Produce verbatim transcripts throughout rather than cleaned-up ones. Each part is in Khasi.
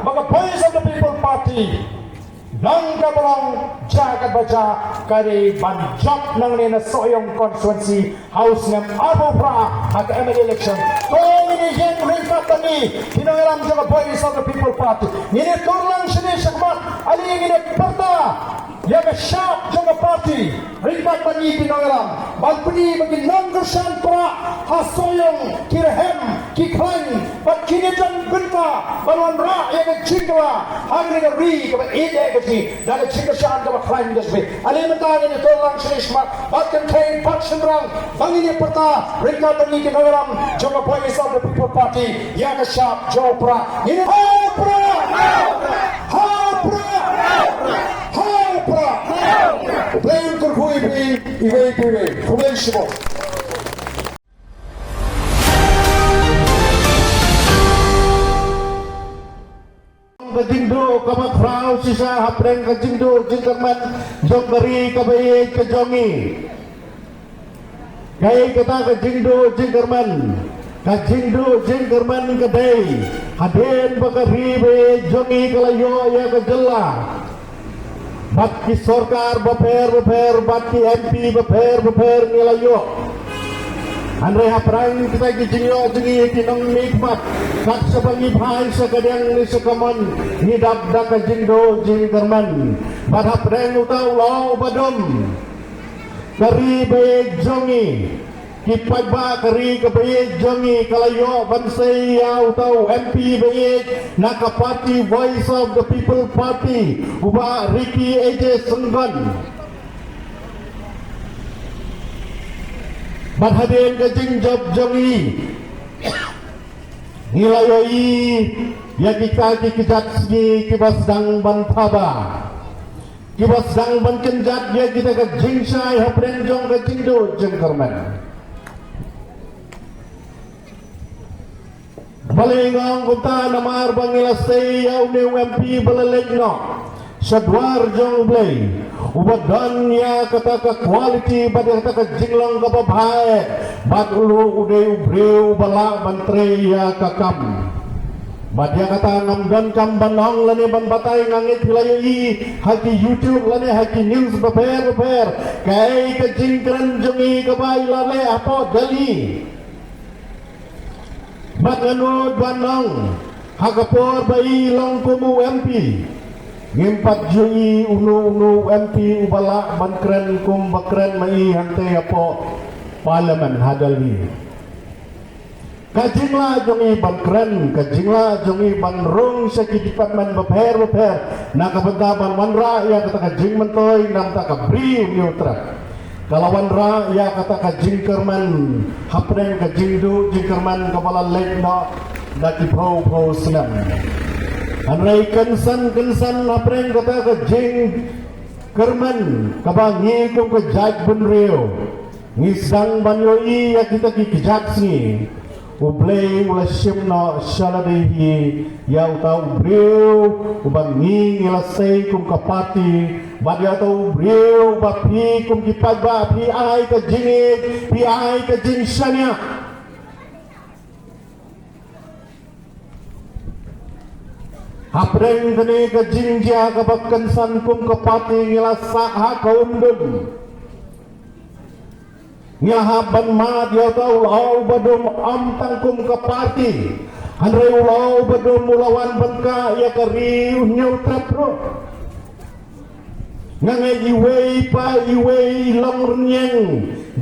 ba ka Voice of the People Party long kaba long jaka baja ka dei ban jop nangne na Sohiong constituency ha u snem arphew phra ha ka M L A election. To ngin ïeng ryngkat bad ngi ki nongïalam jong ka Voice of the People Party. Ngin ïa tur lang shane shakhmat, ale ngin ïa pyrta ïa ka shap jong ka party ryngkat bad ngi ki nongïalam ban pyni ba ki nongkyrshan Prah ha Sohiong ki rhem ki khlaiñ bad kin ïa jan bynta ban wanrah ïa ka jingkylla ha kane ka ri kaba ïeit ka jong ngi da ka jingkyrshan kaba khlaiñ ka jong ngi. Ale mynta ngin ïa tur lang shane shakhmat bad kynthei bad shynrang ba ngin ïa pyrta ryngkat bad ngi ki nongïalam jong ka Voice of the People Party ïa ka shap jong u Prah. Ngin ïa ha u Prah! Ha u Prah! Ha u Prah! U Blei un kyrkhu ïa phi iwei pa iwei. Khublei shibun. Ka jingduh kaba khraw shisha hapdeng ka jingduh jingkyrmen jong ka ri kaba ïeit ka jong ngi. Kaei kata ka jingduh jingkyrmen? Ka jingduh jingkyrmen ka dei hadien ba ka ri ba ïeit jong ngi ka la ïoh ïa ka jylla, bad ki sorkar bapher bapher bad ki M P bapher bapher ngi la ïoh. Hynrei hapdeng kita ki jingïoh jong ngi ki nongmihkhmat, kat shaba ngi phai sha ka diang ne sha ka mon, ngi dap da ka jingduh jingkyrmen. Bad hapdeng uta u lyoh uba dum, ka ri ba ïeit jong ngi, ki paidbah ka ri kaba ïeit jong ngi ka la ïoh ban sei ïa uta u M P ba ïeit na ka party Voice of the People Party, u Bah Ricky A J Syngkon. Bad hadien ka jingjop jong ngi, ngi la ïohi ïa kita ki kjat sngi kiba sdang ban thaba, kiba sdang ban kynjat ïa kita ka jingshai hapdeng jong ka jingduh jingkyrmen. Balei nga ong kumta? Namar ba ngi la sei ïa une u M P ba la leit noh sha dwar jong U Blei, uba don ïa kata ka quality bad ïa kata ka jinglong kaba bha, bad u ruh u dei u briew uba lah ban trei ïa ka kam. Bad ïa kata ngam donkam ban ong lane ban batai, nga ngeit phi la ïohi ha ki YouTube lane ha ki news bapher bapher kaei ka jingkren jong i kaba i la leh hapoh Delhi. Bad nga nud ban ong, ha ka por ba i long kum u M P, ngim pat ju ïohi uno uno u M P uba lah ban kren kumba kren ma i hangtei hapoh Parliament ha Delhi. Ka jinglah jong i ban kren, ka jinglah jong i ban rung sha ki department bapher bapher na ka bynta ban wanrah ïa kata ka jingmyntoi na ka bynta ka Bri u Hynñiewtrep, ka la wanrah ïa kata ka jingkyrmen hapdeng ka jingduh jingkyrmen kaba la leit noh da ki phew phew snem. Hynrei kynsan kynsan hapdeng kata ka jingkyrmen kaba ngi kum ka jaitbynriew ngi sdang ban ïohi ïa kita ki kjat sngi, U Blei u la shim noh sha lade hi ïa uta u briew uba ngi ngi la sei kum ka party, bad ïa uta u briew uba phi kum ki paidbah phi ai ka jingïeit, phi ai ka jingshaniah. Hapdeng kane ka jingjia kaba kynsan kum ka party ngi la sah ha ka umdum. Ngi la hap ban mad ïa uta u lyoh uba dum, ym tang kum ka party, hynrei u lyoh uba dum u la wan ban kah ïa ka Ri u Hynñiewtrep ruh. Nga ngeit iwei pa iwei i longrynïeng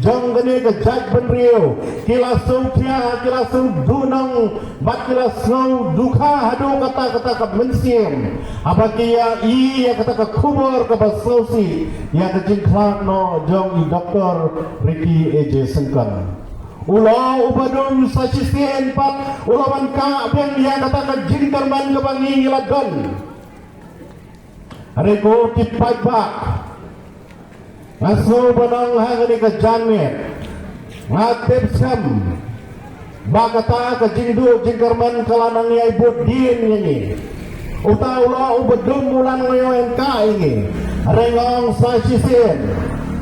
jong kane ka jaitbynriew ki la sngewthiah, ki la sngewduhnong bad ki la sngewdukha haduh katta katta ka mynsiem haba ki ïohi ïa kata ka khubor kaba sngewsih ïa ka jingkhlad noh jong i Doktor Ricky A J Syngkon. U lyoh uba dum sa shisien pat u la wan kah biang ïa kata ka jingkyrmen kaba ngi ngi la don. Hynrei ko ki paidbah, nga sngew ban ong ha kane ka janmiet, nga tip skhem ba kata ka jingduh jingkyrmen ka la nang ïai bud dien ïa ngi. Uta u lyoh uba dum u la nang ïoh kah ïa ngi. Hynrei nga ong sa shisien,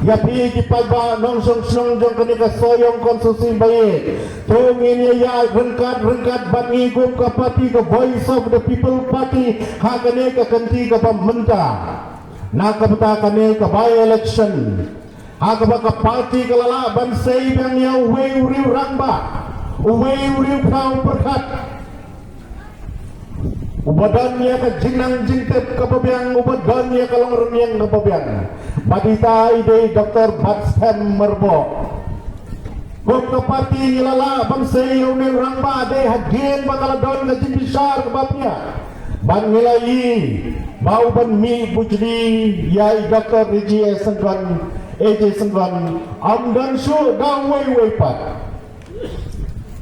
Ïa phi ki paidbah nongshong shnong jong kane ka Sohiong constituency ba ïeit, to ngin ïa ïaid ryngkat ryngkat bad ngi kum ka party ka Voice of the People Party ha kane ka kynti kaba mynta. Na ka bynta kane ka by-election, ha kaba ka party ka la lah ban sei biang ïa uwei u riew rangbah, uwei u riew khraw pyrkhat, uba don ïa ka jingnang jingtip kaba biang, uba don ïa ka longrynïeng kaba biang. Bad ita i dei Doktor Batskhem Myrboh. Kum ka party ngi la lah ban sei ïa une u rangbah dei hadien ba ka la don ka jingbishar kaba pia. Bad ngi la ïohi ba u ban mih bujli ïa i Doktor Ricky A J Syngkon, A J Syngkon, ym don shuh da uwei uwei pat.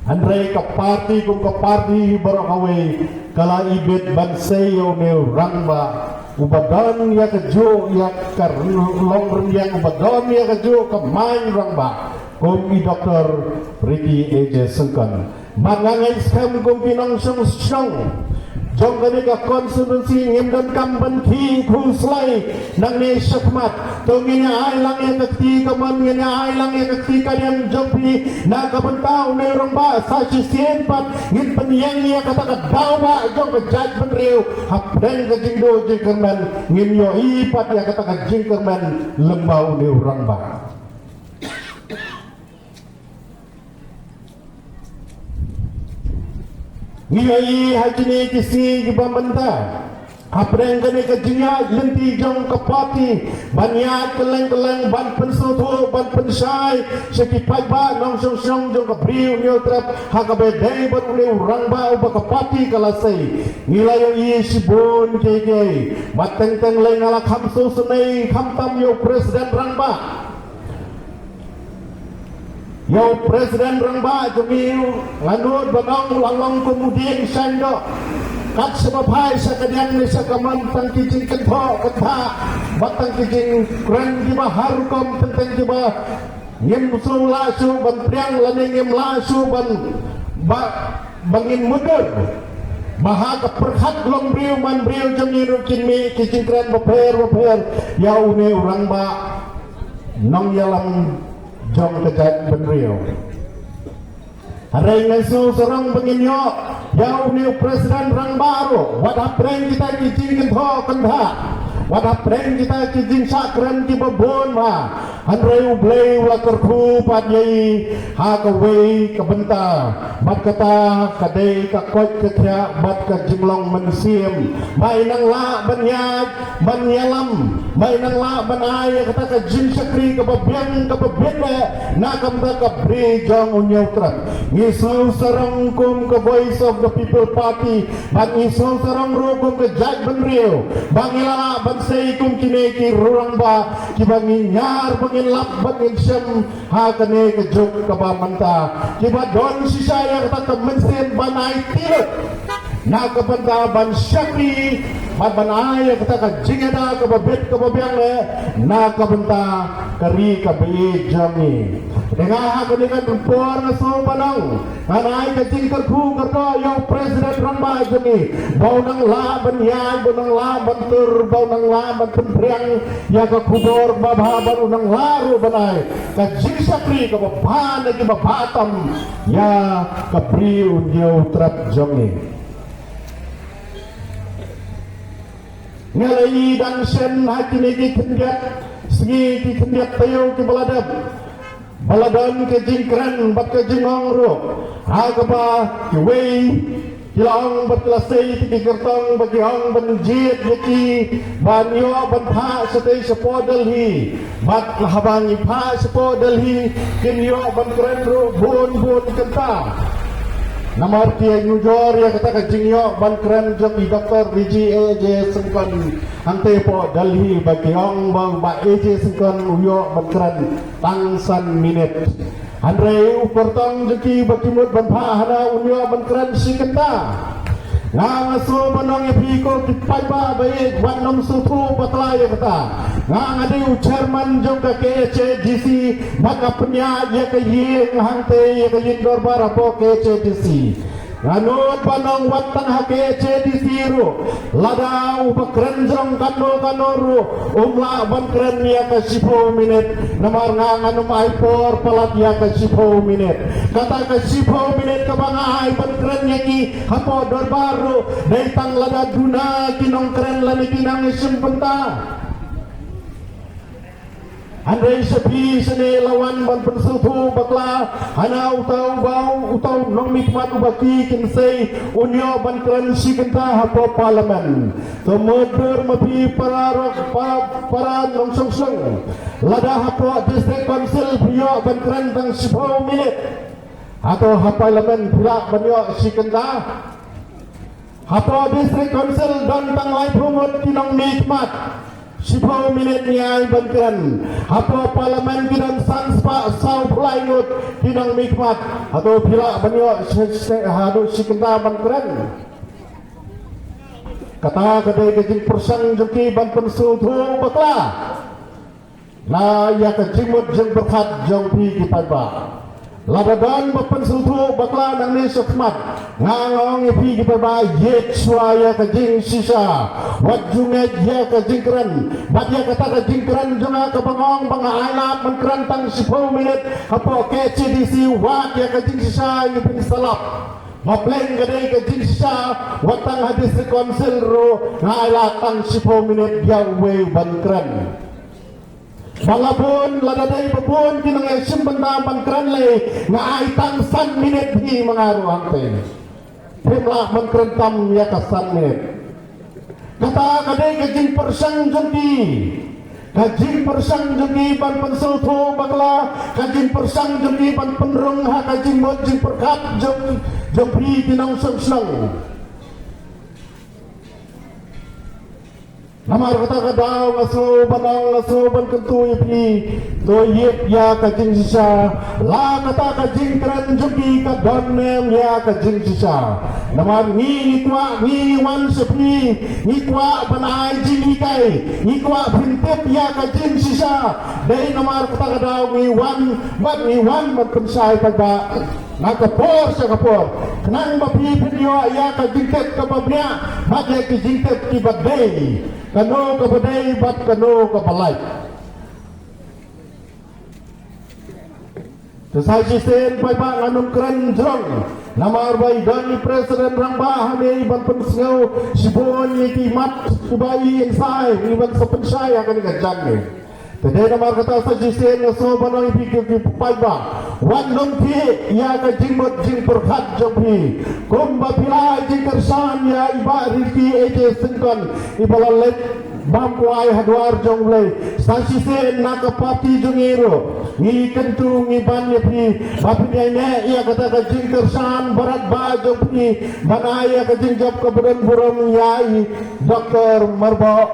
Hynrei ka party kum ka party baroh kawei ka la ibit ban sei ïa une u rangbah uba don ïa ka juh ïa ka longrynïeng, uba don ïa ka juh ka main rangbah kum i Doktor Ricky A J Syngkon. Bad nga ngeit skhem kum ki nongshong shnong jong kane ka constituency ngim donkam ban khih khuslai nangne shakhmat. To ngin ïa ai lang ïa ka kti kamon, ngin ïa ai lang ïa ka kti kadiang jong phi na ka bynta une u rangbah. Sa shisien pat ngin pynïeng ïa kata ka daw ba jong ka jaitbynriew hapdeng ka jingduh jingkyrmen, ngin ïohi pat ïa kata ka jingkyrmen lyngba une u rangbah. Ngi ïohi ha kine ki sngi kiba mynta hapdeng kane ka jingïaid lynti jong ka party ban ïaid kylleng kylleng ban pynsngewthuh ban pynshai sha ki paidbah nongshong shnong jong ka Bri u Hynñiewtrep ha kaba dei bad une u rangbah uba ka party ka la sei. Ngi la ïohi shibun kiei kiei bad teng teng lei nga la kham sngewsynei khamtam ïa u president rangbah. Ïa u president rangbah jong ngi, nga nud ban ong u la long kum u dieng shaiñdoh. Kat shaba phai sha kadiang ne sha kamon tang ki jingkynthoh kynthah bad tang ki jingkren kiba har rukom teng teng kiba ngim shu lah shuh ban pdiang lane ngim lah shuh ban ba, ba ngin mutdur. Ba ha ka pyrkhat long briew man briew jong ngi ruh kin mih ki jingkren bapher bapher ïa une u rangbah nongïalam jong ka jaitbynriew. Hynrei nga sngew sarong ba ngin ïoh ïa une u president rangbah ruh wat hapdeng kita ki jingkynthoh kynthah, wat hapdeng kita ki jingshah kren kiba bun ma. Hynrei U Blei u la kyrkhu pat ïa i ha kawei ka bynta bad kata ka dei ka koit ka khiah bad ka jinglong mynsiem ba i nang lah ban ïaid ban ïalam, ba i nang lah ban ai ïa kata ka jingshakri kaba biang kaba bit eh na ka bynta ka Bri jong U Hynñiewtrep. Ngi sngew sarong kum ka Voice of the People Party bad ngi sngew sarong ruh kum ka jaitbynriew ba ngi la lah ban sei kum kine ki rangbah kiba ngi ñiar ba ngin lap bad ngin shem ha kane ka juk kaba mynta kiba don shisha ïa kata ka mynsiem ban ai tilut na ka bynta ban shakri bad ban ai ïa kata ka jingïada kaba bit kaba biang eh na ka bynta ka ri kaba ïeit jong ngi. Te nga ha kane ka por nga sngew ban ong ngan ai ka jingkyrkhu kyrdoh ïa u president rangbah jong ngi ba u nang lah ban ïaid, ba u nang lah ban tur, ba u nang lah ban pynphriang ïa ka khubor ba bha, ba u nang lah ruh ban ai ka jingshakri kaba bha na kiba bha tam ïa ka Bri U Hynñiewtrep jong ngi. Nga la ïohi dang shen ha kine ki khyndiat sngi ki khyndiat taïew kiba la dep ba la don ka jingkren bad ka jingong ruh ha kaba kiwei ki la ong bad ki la sei ki kyrtong ba ki ong ban jied ïa ki ban ïoh ban phah shatei shapoh Delhi. Bad haba ngi phah shapoh Delhi kin ïoh ban kren ruh bun bun kynta. Namar ki ïa nujor ïa kata ka jingïoh ban kren jong i Doktor Ricky A J Syngkon hangtei poh Delhi ba ki ong ba, ba A J Syngkon u ïoh ban kren tang san minit. Hynrei u kyrtong jong ki ba ki mut ban phah hana un ïoh ban kren shi kynta. Nga nga sngew ban ong ïa phi ko ki paidbah ba ïeit wat nym sngewthuh bakla ïa kata. Nga nga dei u chairman jong ka K H A D C bad nga pynïaid ïa ka ïing hangtei ïa ka ïing dorbar hapoh K H A D C. Nga nud ban ong wat tang ha K H A D C Ruh, lada uba kren jrong katno katno ruh, um lah ban kren ïa ka shiphew minit, namar nga ngan ym ai por palat ïa ka shiphew minit. Kata ka shiphew minit kaba nga ai ban kren ïa ki hapoh dorbar ruh, dei tang lada duna ki nongkren lane ki nongïashim bynta. Hynrei sa phi sene la wan ban pynsngewthuh bakla, hana uta uba uta u nongmihkhmat uba ki kynsei un ïoh ban kren shi kynta hapoh Parliament. To mutdur ma phi para rok, para, para nongshong shnong. Lada hapoh District Council phi ïoh ban kren tang shiphew minit. Hato ha Parliament phi lah ban ïoh shi kynta? Hapoh District Council don tang laiphew ngut ki nongmihkhmat. Shiphew minit ngi ai ban kren. Hapoh Parliament ki don san spah saw phew lai ngut ki nongmihkhmat. Hato phi lah ban ïoh shi, shi, haduh shi kynta ban kren? Kata ka dei ka jingpyrshang jong ki ban pynsngewthuh bakla na ïa ka jingmut jingpyrkhat jong phi ki paidbah. Lada don ba pynsngewthuh bakla nangne shakhmat, nga ong ïa phi ki paidbah, ïeit shuwa ïa ka jingshisha. Wat ju ngeit ïa ka jingkren, bad ïa kata ka jingkren jong nga kaba nga ong ba nga ai lad ban kren tang shiphew minit hapoh K H A D C, wat ïa ka jingshisha ïa phin sa lap. Ba pleng ka dei ka jingshisha, wat tang ha District Council ruh nga ai lad tang shiphew minit ïa uwei ban kren. Ba la bun, lada dei ba bun ki nongïashim bynta ban kren lei, nga ai tang san minit hi ma nga ruh hangtei. Phim lah ban kren tam ïa ka san minit. Kata ka dei ka jingpyrshang jong ki. Ka jingpyrshang jong ki ban pynsngewthuh bakla, ka jingpyrshang jong ki ban pynrung ha ka jingmut jingpyrkhat jong, jong phi ki nongshong shnong. Namar kata ka daw nga sngew ban ong, nga sngew ban kyntu ïa phi. To ïeit ïa ka jingshisha. La kata ka jingkren jong phi ka don ne em ïa ka jingshisha. Namar ngi, ngi kwah, ngi wan sha phi, ngi kwah ban ai jinghikai, ngi kwah phin tip ïa ka jingshisha. Dei namar kata ka daw ngi wan, bad ngi wan ban pynshai paidbah. Na ka por sha ka por, khnang ba phi phin ïoh ïa ka jingtip kaba bniah, bad ïa ki jingtip kiba dei, kano kaba dei bad kano kaba lait. Te sa shisien paidbah ngan ym kren jrong, namar ba i don i President Rangbah hangne i ban pynsngew shibun ïa ki mat kiba i insai, i ban sa pynshai ha kane ka janmiet. Te dei namar kata sa shisien nga sngew ban ong ïa phi ki, ki paidbah, wat nym khih ïa ka jingmut jingpyrkhat jong phi. Kumba phi la ai jingkyrshan ïa i Bah Ricky A J Syngkon iba la leit bam kwai ha dwar jong U Blei. Sa shisien na ka party jong ngi ruh ngi kyntu ngi ban ïa phi ba phin ïaineh ïa kata ka jingkyrshan barat ba jong phi ban ai ïa ka jingjop kaba don burom ïa i Doktor Myrboh,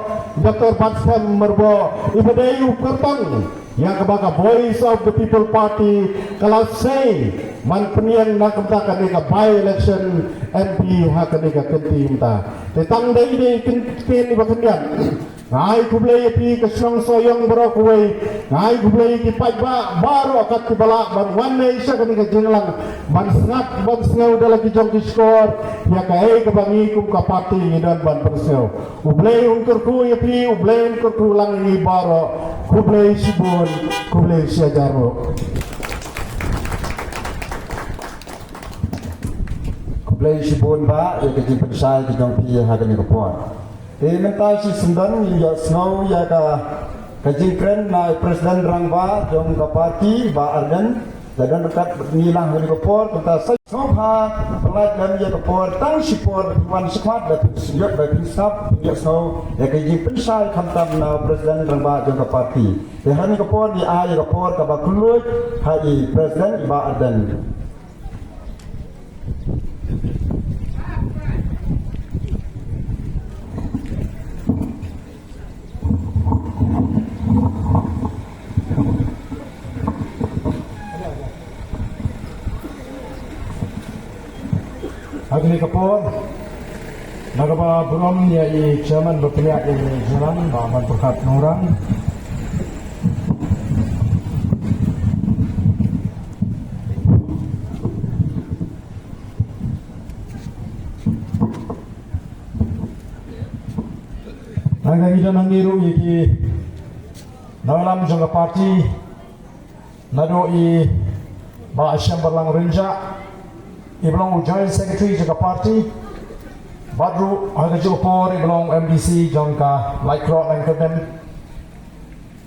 Doktor Batskhem Myrboh, iba dei u kyrtong ïa kaba ka Voice of the People Party ka la sei ban pynïeng na ka bynta kane ka by-election M P ha kane ka kynti mynta. Te tang dei dei kin kin iba khyndiat. Nga ai khublei ïa phi ka shnong Sohiong baroh kawei. Nga ai khublei ïa ki paidbah baroh kat kiba lah ban wan leit sha kane ka jingïalang ban sngap ban sngew da la ki jong ki shkor ïa kaei kaba ngi kum ka party ngi don ban pynsngew. U Blei un kyrkhu ïa phi, U Blei un kyrkhu lang ïa ngi baroh. Khublei shibun, khublei shihajar. Khublei shibun Bah ïa ka jingpynshai ka jong phi ha kane ka por. Te mynta shisyndon ngin ïohsngew ïa ka, ka jingkren na i President Rangbah jong ka party Bah Ardent. Lada don ryngkat bad ngi lang ha kane ka por, kumta sa sngewbha pynlait lem ïa ka por tang shipor ba phin wan shakhmat ba phin ïoh, ba phin sngap, phin ïohsngew ïa ka jingpynshai khamtam na u President Rangbah jong ka party. Te ha kane ka por ngi ai ïa ka por kaba kylluid ha i President Bah Ardent. Ha kane ka por, na kaba burom ïa i Chairman ba pynïaid ïa kane ka jingïalang, Bah Manpyrkhat Nongrang. Nangta ngi don hangne ruh ïa ki nongïalam jong ka party, naduh i Bah Shembarlang Rynjah, i ba long u Joint Secretary jong ka party, bad ruh ha kajuh ka por i ba long u M D C jong ka Laitkroh Langkyrdem.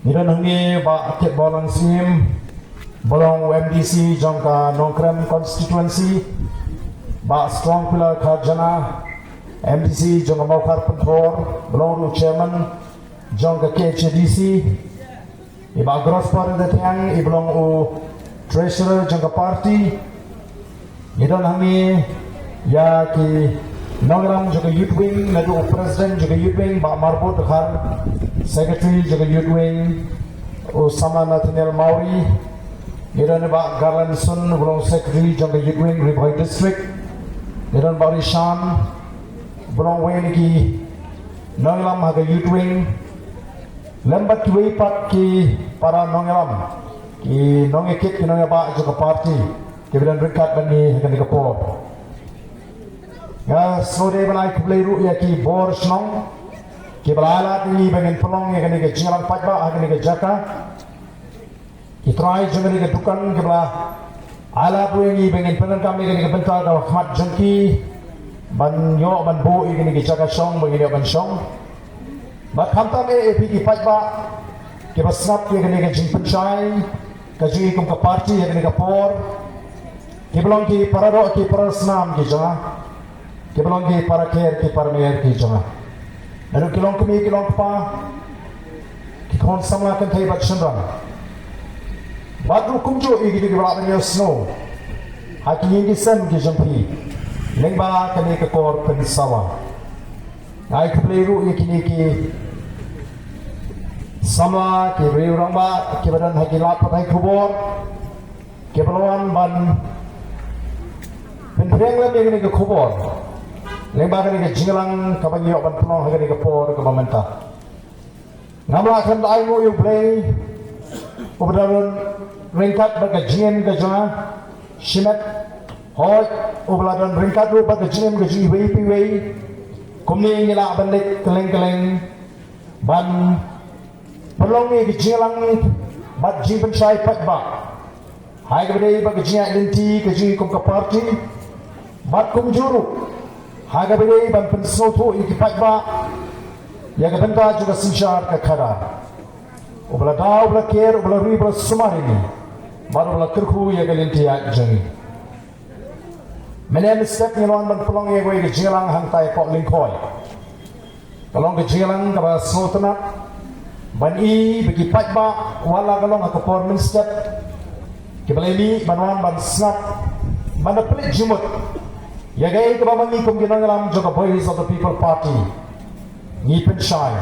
Ngi don hangne Bah Kitborlang Syiem, ba long u M D C jong ka Nongkrem constituency, Bah Strong Pillar Kharjana, M D C jong ka Mawkhar Pynthor, ba long ruh u Chairman jong ka K H A D C, i Bah Grosper Ïathiang, i ba long u Treasurer jong ka party. Ngi don hangne ïa ki nongïalam jong ka Youth Wing, naduh u President jong ka Youth Wing Bah Marbud Dkhar, Secretary jong ka Youth Wing u Samla Nathaniel Mawrie. Ngi don Bah Garland Sun, ba long Secretary jong ka Youth Wing Ri Bhoi District. Ngi don Bah Rishan, ba long uwei na ki nongïalam ha ka Youth Wing, lem bad kiwei pat ki para nongïalam, ki nongïakit, ki nongïabah jong ka party, kiba don ryngkat bad ngi ha kane ka por. Nga sngewdei ban ai khublei ruh ïa ki bor shnong kiba la ai lad ïa ngi ba ngin pynlong ïa kane ka jingïalang paidbah ha kane ka jaka. Ki trai jong kane ka dukan kiba la ai lad ruh ïa ngi ba ngin pyndonkam ïa kane ka bynta kaba khmat jong ki ban ïoh ban buh ïa kane ka jaka shong ba ngin ïoh ban shong. Bad khamtam eh ïa phi ki paidbah kiba sngap ïa kane ka jingpynshai ka jong ngi kum ka party ha kane ka por, kiba long ki para doh ki para snam ki jong nga, kiba long ki para kher ki para mer ki jong nga, naduh ki longkmie ki longkpa, ki khun samla kynthei bad shynrang, bad ruh kumjuh ïa kito kiba lah ban ïohsngew ha ki ïing ki sem ki jong phi lyngba kane ka kor pynsawa. Nga ai khublei ruh ïa kine ki samla, ki riew rangbah kiba don ha ki lad pathai khubor, kiba la wan ban pynphriang lem ïa kane ka khubor lyngba kane ka jingïalang kaba ngi ïoh ban pynlong ha kane ka por kaba mynta. Ngam lah khlem da ai nguh ïa U Blei uba la don ryngkat bad ka jingim ka jong nga shimet, hooid, uba la don ryngkat ruh bad ka jingim ka jong iwei pa iwei. Kumne ngi lah ban leit kylleng kylleng ban pynlong ïa ka jingïalang bad jingpynshai paidbah ha kaba ïadei bad ka jingïaid lynti ka jong ngi kum ka party, bad kumjuh ruh ha kaba ïadei ban pynsngewthuh ïa ki paidbah ïa ka bynta jong ka synshar ka khadar. Uba la daw, uba la ker, uba la ri, uba la sumar ïa ngi bad uba la kyrkhu ïa ka lynti ïaid jong ngi. Mynne mynstep ngi la wan ban pynlong ïa kawei ka jingïalang hangtai hapoh Lyngkhoi. Ka long ka jingïalang kaba sngewtynnat ban i ba ki paidbah, wat la ka long ha ka por mynstep, kiba la mih ban wan ban sngap, ban da pynleit jingmut ïa kaei kaba ma ngi kum ki nongïalam jong ka Voice of the People Party ngi pynshai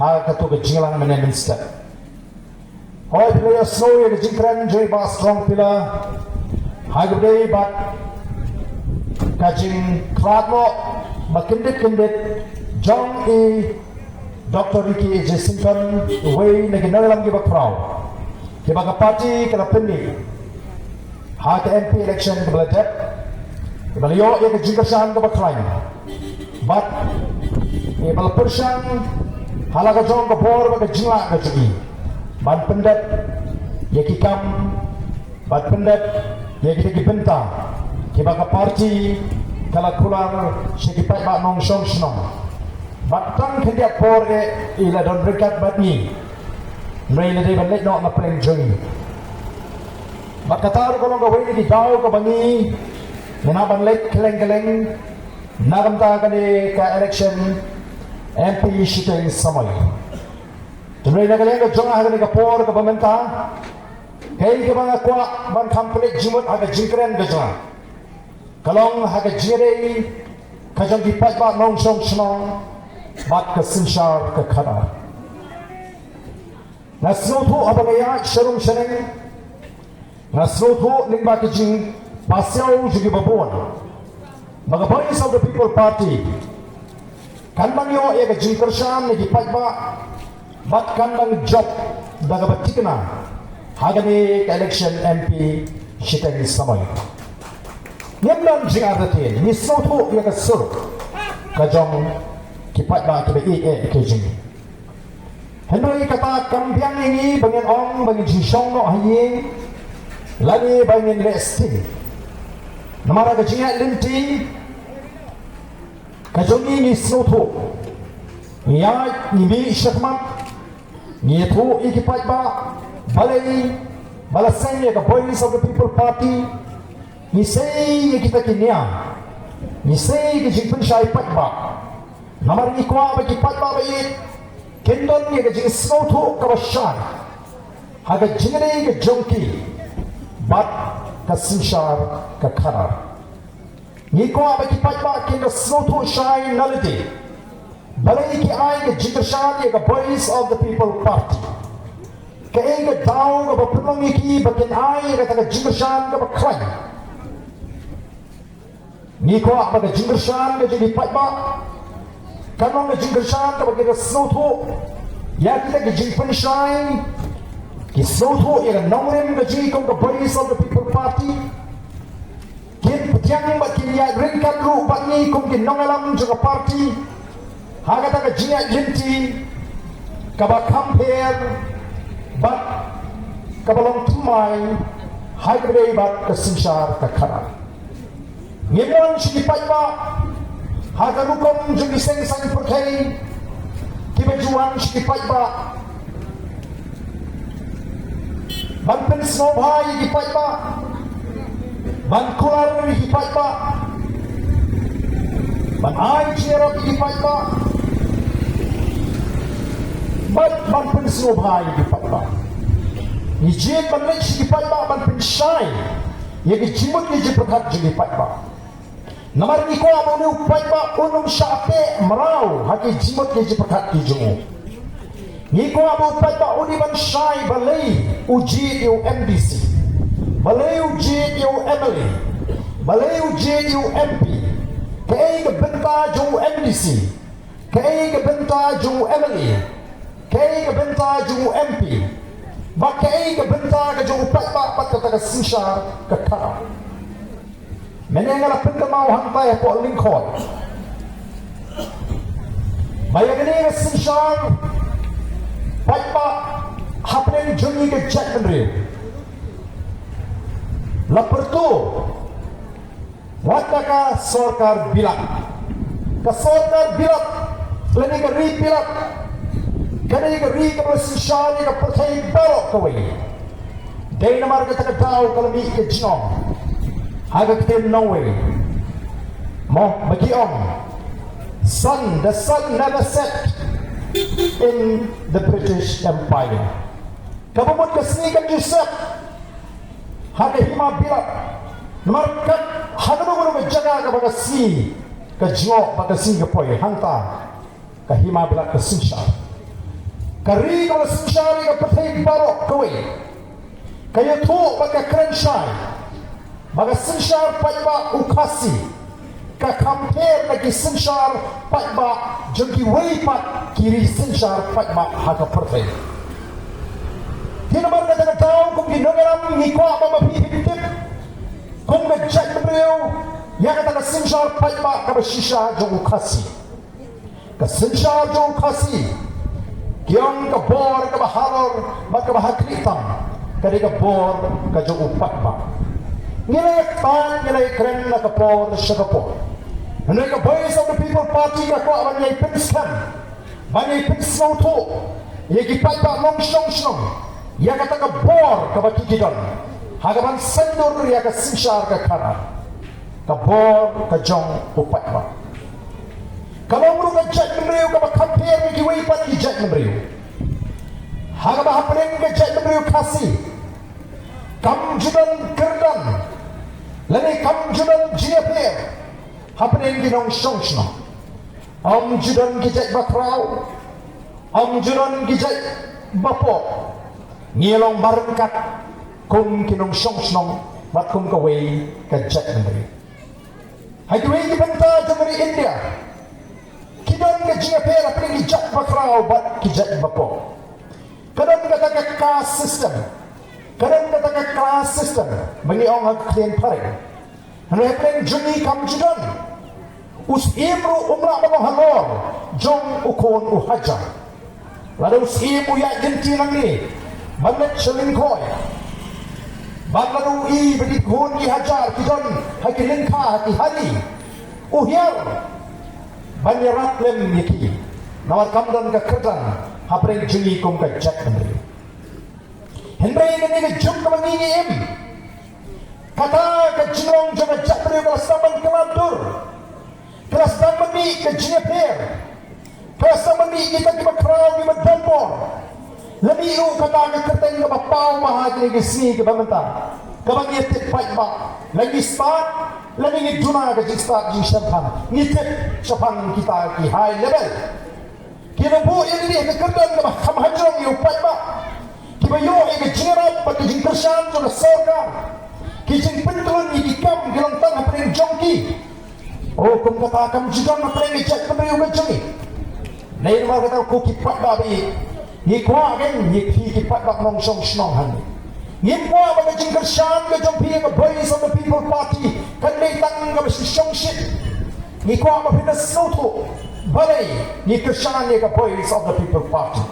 ha kato ka jingïalang mynne mynstep. Hooid, phi la ïohsngew ïa ka jingkren jong i Bah Strong Pillar ha kaba ïadei bad ka jingkhlad noh ba kyndit kyndit jong i Doctor Ricky A J Syngkon, uwei na ki nongïalam kiba khraw kiba ka party ka la pynmih ha ka M P election kaba la dep, kaba la ïoh ïa ka jingkyrshan kaba khlaiñ bad kaba la pyrshang ha la ka jong ka bor bad ka jinglah ka jong i ban pyndep ïa ki kam bad pyndep ïa kita ki bynta kiba ka party ka la kular sha ki paidbah nongshong shnong. Bad tang khyndiat por eh i la don ryngkat bad ngi, hynrei i la dei ban leit noh na pdeng jong ngi. Bad kata ruh ka long kawei na ki daw kaba ngi ngi nang ban leit kylleng kylleng na ka bynta kane ka election M P shiteng samoi. Te hynrei na ka liang ka jong nga ha kane ka por kaba mynta, kaei kaba nga kwah ban kham pynleit jingmut ha ka jingkren ka jong nga ka long ha ka jingïadei ka jong ki paidbah nongshong shnong bad ka synshar ka khadar. Nga sngewthuh haba nga ïaid sha rum sha neng, nga sngewthuh lyngba ka jingpasiaw jong kiba bun ba ka Voice of the People Party kan nang ïoh ïa ka jingkyrshan na ki paidbah bad kan nang jop da kaba thikna ha kane ka election M P shiteng samoi. Ngim don jingartatien, ngi sngewthuh ïa ka sur ka jong ki paidbah kiba ïeit eh ki jong ngi. Hynrei kata kam biang ïa ngi ba ngin ong ba ngin shong noh ha ïing lane ba ngin leh sting. Namar ka jingïaid lynti ka jong ngi ngi sngewthuh, ngi ïaid ngi mih shakhmat, ngi ïathuh ïa ki paidbah balei ba la seng ïa ka Voice of the People Party. Ngi sei ïa kita ki nia, ngi sei ïa ki jingpynshai paidbah. Namar ngi kwah ba ki paidbah ba ïeit kin don ïa ka jingsngewthuh kaba shai ha ka jingïadei ka jong ki bad ka synshar ka khadar. Ngi kwah ba ki paidbah kin da sngewthuh shai na lade balei ki ai ka jingkyrshan ïa ka Voice of the People Party. Kaei ka daw kaba pynlong ïa ki ba kin ai ïa kata ka jingkyrshan kaba khlaiñ? Ngi kwah ba ka jingkyrshan ka jong ki paidbah kan long ka jingkyrshan kaba ki da sngewthuh ïa kita ki jingpynshai, ki sngewthuh ïa ka nongrim ka jong ngi kum ka Voice of the People Party. Kin pdiang bad kin ïaid ryngkat ruh bad ngi kum ki nongïalam jong ka party ha kata ka jingïaid lynti kaba kham pher bad kaba long thymmai ha kaba ïadei bad ka synshar ka khadar. Ngim wan sha ki paidbah ha ka rukom jong ki seng saiñ pyrthei kiba ju wan sha ki paidbah ban pynsngewbha ïa ki paidbah, ban kular ïa ki paidbah, ban ai jingïarap ïa ki paidbah bad ban pynsngewbha ïa ki paidbah. Ngi jied ban leit sha ki paidbah ban pynshai ïa ki jingmut ki jingpyrkhat jong ki paidbah. Namar ngi kwah ba une u paidbah un ym shah teh mraw ha ki jingmut ki jingpyrkhat ki jong u. Ngi kwah ba u paidbah un ïa ban shai balei u jied ïa u MDC, balei u jied ïa u MLA, balei u jied ïa u MP. Kaei ka bynta jong u MDC, kaei ka bynta jong u MLA, kaei ka bynta jong u MP, bad kaei ka bynta ka jong u paidbah bad kata ka synshar ka khadar. Mynne nga la pynkynmaw hangtai hapoh Lyngkhoi ba ïa kane ka synshar paidbah hapdeng jong ngi ka jaitbynriew la pyrto wat ka sorkar bilat. Ka sorkar bilat lane ka ri bilat ka dei ka ri kaba synshar ïa ka pyrthei baroh kawei. Dei namar kata ka daw ka la mih ka jingong ha ka ktien nongwei mo ba ki ong, sun, the sun never set in the British Empire. Kaba mut ka sngi kam ju set ha ka hima bilat. Namar kat ha kano kano ka jaka kaba ka sngi ka jngoh bad ka sngi ka poi, hangta ka hima bilat ka synshar. Ka ri kaba la synshar ïa ka pyrthei baroh kawei ka ïathuh bad ka kren shai ba ka synshar paidbah u Khasi ka kham pher na ki synshar paidbah jong kiwei pat ki ri synshar paidbah ha ka pyrthei. Te namar kata ka daw kum ki nongïalam ngi kwah ba ma phi phin tip kum ka jaitbynriew ïa kata ka synshar paidbah kaba shisha jong u Khasi. Ka synshar jong u Khasi ki ong ka bor kaba halor bad kaba ha khlieh tam ka dei ka bor ka jong u paidbah. Ngi la ïa kren, ngi la ïa kren na ka por sha ka por. Hynrei ka Voice of the People Party ka kwah ban ïai pynskhem, ban ïai pynsngewthuh ïa ki paidbah nongshong shnong ïa kata ka bor kaba ki ki don ha kaban saiñdur ïa ka synshar ka khadar. Ka bor ka jong u paidbah ka long ruh ka jaitbynriew kaba kham pher na kiwei pat ki jaitbynriew. Ha kaba hapdeng ka jaitbynriew Khasi kam ju don kyrdan lane kam ju don jingïapher hapdeng ki nongshong shnong. Ym ju don ki jait bakhraw, ym ju don ki jait bapoh. Ngi long baryngkat kum ki nongshong shnong bad kum kawei ka jaitbynriew. Ha kiwei ki bynta jong ka ri India ki don ka jingïapher hapdeng ki jait bakhraw bad ki jait bapoh. Ka don kata ka caste system, ka don kata ka class system ba ngi ong ha ka ktien phareng. Hynrei hapdeng jong ngi kam ju don. U syiem ruh um lah ban long halor jong u khun u hajar. Lada u syiem u ïaid lynti nangne ban leit sha lyngkhoi, bad lada u i ba ki khun ki hajar ki don ha ki lyngkha ha ki hali, u hiar ban ïarap lem ïa ki, namar kam don ka kyrdan hapdeng jong ngi kum ka jaitbynriew. Hynrei na kane ka juk kaba ngi ngi im, kata ka jinglong jong ka jaitbynriew ka la sdang ban kylla dur, ka la sdang ban mih ka jingïapher, ka la sdang ban mih kita kiba khraw kiba donbor. La mih ruh kata ka kyrteng kaba paw bha ha kine ki sngi kiba mynta, kaba ngi tip paidbah, la ngi stad, la ngi duna ka jingstad jingshemphang, ngi tip shaphang kita ki high level. Ki la buh ïa kane ka kyrdan kaba kham hajrong ïa u paidbah, kiba ïoh ïa ka jingïarap bad ka jingkyrshan jong ka sorkar. Ki jingpyntlun ïa ki kam ki long tang hapdeng jong ki. O, kum kata kam ju don hapdeng ka jaitbynriew ka jong ngi. Dei namar kata ko ki paidbah ba ïeit, ngi kwah kein ïa phi ki paidbah nongshong shnong hangne. Ngim kwah ba ka jingkyrshan ka jong phi ïa ka Voice of the People Party kan dei tang kaba shisha shit. Ngi kwah ba phin da sngewthuh balei ngi kyrshan ïa ka Voice of the People Party.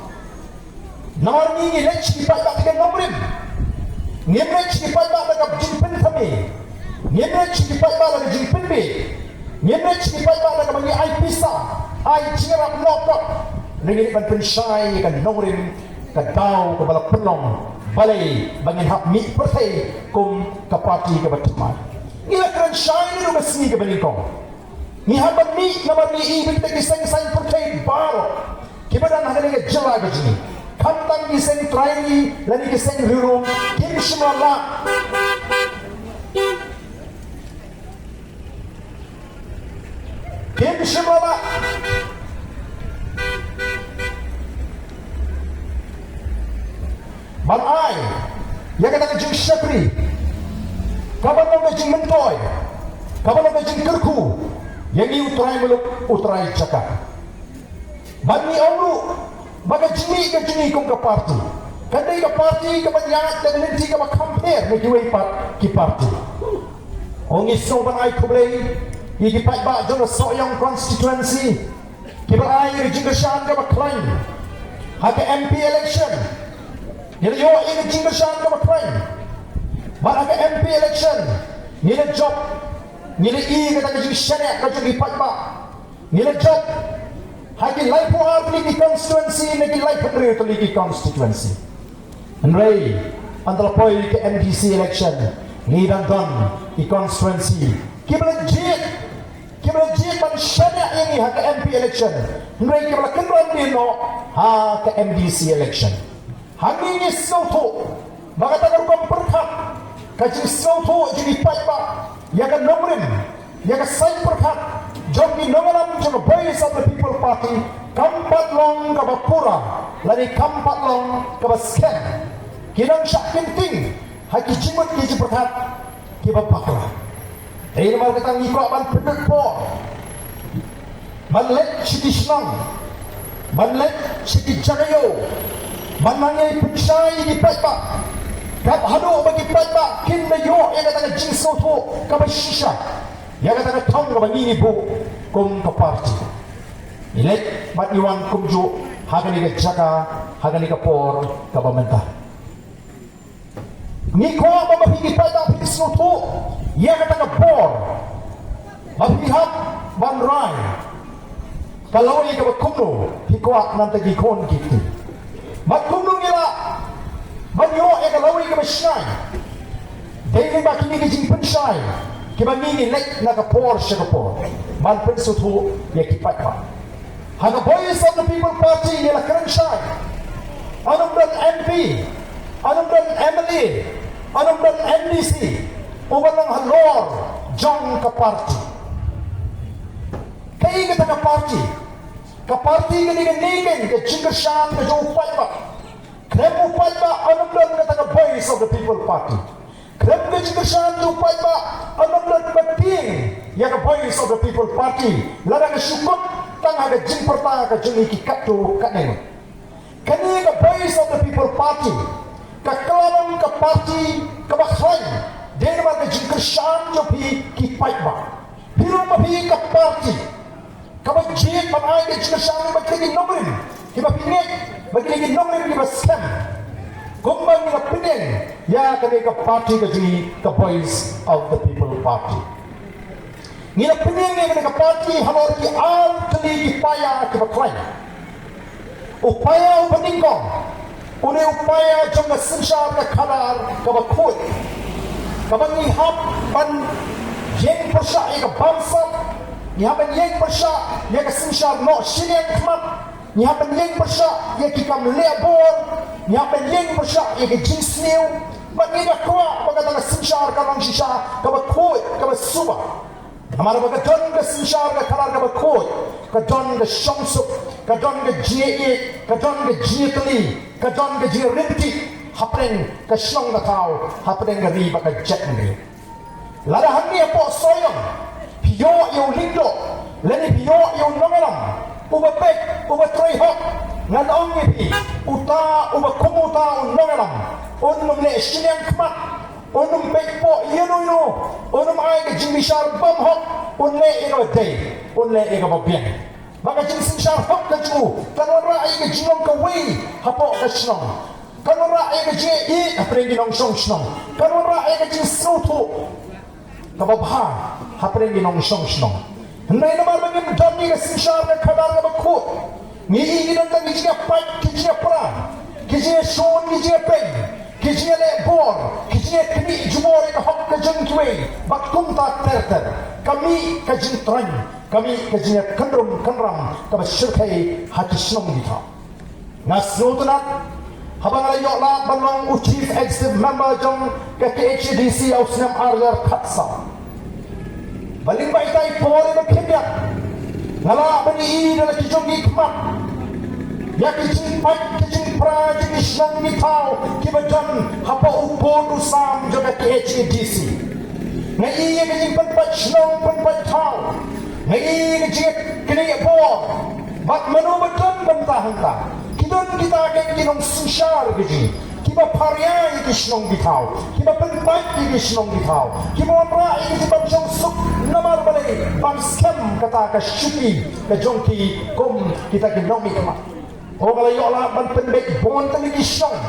Namar ngi ngi leit sha ki paidbah da ka nongrim. Ngim leit sha ki paidbah da ka jingpynthame. Ngim leit sha ki paidbah da ka jingpynbeit. Ngim leit sha ki paidbah da kaba ngi ai pisa, ai jingïarap noh noh. Ngi leit ban pynshai ïa ka nongrim, ka daw kaba la pynlong, balei ba ngin hap mih pyrthei kum ka party kaba thymmai. Ngi la kren shai naduh ka sngi kaba nyngkong. Ngi hap ban mih namar ngi i beit ki seng saiñ pyrthei baroh kiba don ha kane ka jylla ka jong ngi. Khamtam ki seng trai ri lane ki seng riewrum kim shym la lah. Kim shym la lah ban ai ïa kata ka jingshakri kaba long ka jingmyntoi, kaba long ka jingkyrkhu ïa ngi u trai muluk, u trai jaka. Bad ngi ong ruh ba ka jingmih ka jong ngi kum ka party kan dei ka party kaba ïaid da ka lynti kaba kham pher na kiwei pat ki party. Ong ngi sngewbha ban ai khublei ïa ki paidbah jong ka Sohiong constituency kiba la ai ïa ka jingkyrshan kaba khlaiñ ha ka M P election. Ngi la ïoh ïa ka jingkyrshan kaba khlaiñ. Bad ha ka M P election ngi la jop, ngi la i kata ka jingshaniah ka jong ki paidbah. Ngi la jop ha ki laiphew ar tylli ki constituency na ki laiphew hynriew tylli ki constituency. Hynrei haba la poi ka M D C election, ngi dang don ki constituency kiba la jied, kiba la jied ban shaniah ïa ngi ha ka M P election, hynrei kiba la kynran dien noh ha ka M D C election. Hangne ngi sngewthuh ba kata ka rukom pyrkhat, ka jingsngewthuh jong ki paidbah ïa ka nongrim, ïa ka saiñ pyrkhat jong ki nongïalam jong ka Voice of the People Party kam pat long kaba pura lane kam pat long kaba skhem. Ki nang shah kynting ha ki jingmut ki jingpyrkhat kiba bakla. Dei namar kata ngi kwah ban pynlut por ban leit sha ki shnong, ban leit sha ki jaka ïew, ban nang ïai pynshai ïa ki paidbah, kaba haduh ba ki paidbah kin da ïoh ïa kata ka jingsngewthuh kaba shisha ïa kata ka thong kaba ngi ngi buh kum ka party. Ngi leit bad ngi wan kumjuh ha kane ka jaka, ha kane ka por kaba mynta. Ngi kwah ba ma phi ki paidbah phi sngewthuh ïa kata ka bor ba phi hap ban rai ka lawei kaba kumno phi kwah na bynta ki khun ki kti. Bad kumno ngi lah ban ïoh ïa ka lawei kaba shai. Dei lyngba kine ki jingpynshai kiba ngi ngi leit na ka por sha ka por ban pynsngewthuh ïa ki paidbah. Ha ka Voice of the People Party ngi la kren shai. Ynnym don M P, ynnym don M L A, ynnym don M D C uba long halor jong ka party. Kaei kata ka party? Ka party ka dei kane ka jingkyrshan ka jong u paidbah. Khlem u paidbah ynnym don kata ka Voice of the People Party. Khlem ka jingkyrshan jong u paidbah ynnym don ba tieng ïa ka Voice of the People Party lada ka shu kut tang ha ka jingpyrta ka jong ngi ki katto katne ngut. Kane ka Voice of the People Party ka kylla long ka party kaba khlaiñ dei namar ka jingkyrshan jong phi ki paidbah. Phi long ma phi ka party Kaba jied ban ai ka jingkyrshan ba kine ki nongrim kiba pynïaid, ba kine ki nongrim kiba skhem. Kumba ngi la pynïeng ïa kane ka party ka jong ngi, ka Voice of the People Party. Ngi la pynïeng ïa kane ka party halor ki ar tylli ki paia kiba khlaiñ. U paia uba nyngkong, u dei u paia jong ka synshar ka khadar kaba khuid, kaba ngi hap ban ïeng pyrshah ïa ka bamsap, ngi hap ban ïeng pyrshah ïa ka synshar noh shiliang khmat, ngi hap ban ïeng pyrshah ïa ki kam leh bor, ngi hap ban ïeng pyrshah ïa ka jingsniew. Bad ngi da kwah ba kata ka synshar ka long shisha kaba khuid, kaba suba. Namar ba ka don ka synshar ka khadar kaba khuid, ka don ka shongsuk, ka don ka jingïeit, ka don ka jingïatylli, ka don ka jingïaryntih hapdeng ka shnong ka thaw, hapdeng ka ri bad ka jaitbynriew. Lada hangne hapoh Sohiong phi ïoh ïa u lyngdoh, lane phi ïoh ïa u nongïalam uba beit, uba trei hok, ngan ong ïa phi, uta uba kum uta u nongïalam un ym leh shiliang khmat, un ym pynpoh ïa uno uno, un ym ai ka jingbishar bymhok, un leh ïa kaba dei, un leh ïa kaba biang. Ba ka jingsynshar hok ka jong u kan wanrah ïa ka jinglong kawei hapoh ka shnong, kan wanrah ïa ka jingïeit hapdeng ki nongshong shnong, kan wanrah ïa ka jingsngewthuh kaba bha hapdeng ki nongshong shnong. Hynrei namar ba ngim don ïa ka synshar ka khadar kaba khuid, ngi i ngi don tang ki jingïapait, ki jingïapra, ki jingïashun, ki jingïapeng, ki jingïaleh bor, ki jingïaknieh jubor ïa ka hok ka jong kiwei. Bad kumta ter ter, ka mih ka jingtrang, ka mih ka jingïakynrum kynram kaba shyrkhei ha ki shnong ki thaw. Nga sngewtynnat haba nga la ïoh lad ban long u Chief Executive Member jong ka K H A D C ha u snem ar hajar khatsaw. Ba lyngba ita i por iba khyndiat, nga lah ban ïohi da la ki jong ki khmat ïa ki jingpait ki jingpra jong ki shnong ki thaw kiba don hapoh u pud u sam jong ka K H A D C. Nga ïohi ïa ka jingpynpait shnong pynpait thaw, nga ïohi ïa ka jingknieh bor. Bad mano ba don bynta hangta? Ki don kita ki, ki nongsynshar ka jong ngi kiba pharia ïa ki shnong ki thaw, kiba pynpait ïa ki shnong ki thaw, kiba wanrah ïa ka jingbymshongsuk. Namar balei? Ban skhem kata ka shuki ka jong ki kum kita ki nongmihkhmat. Nga la ïoh lad ban pynbeit bun tylli ki shnong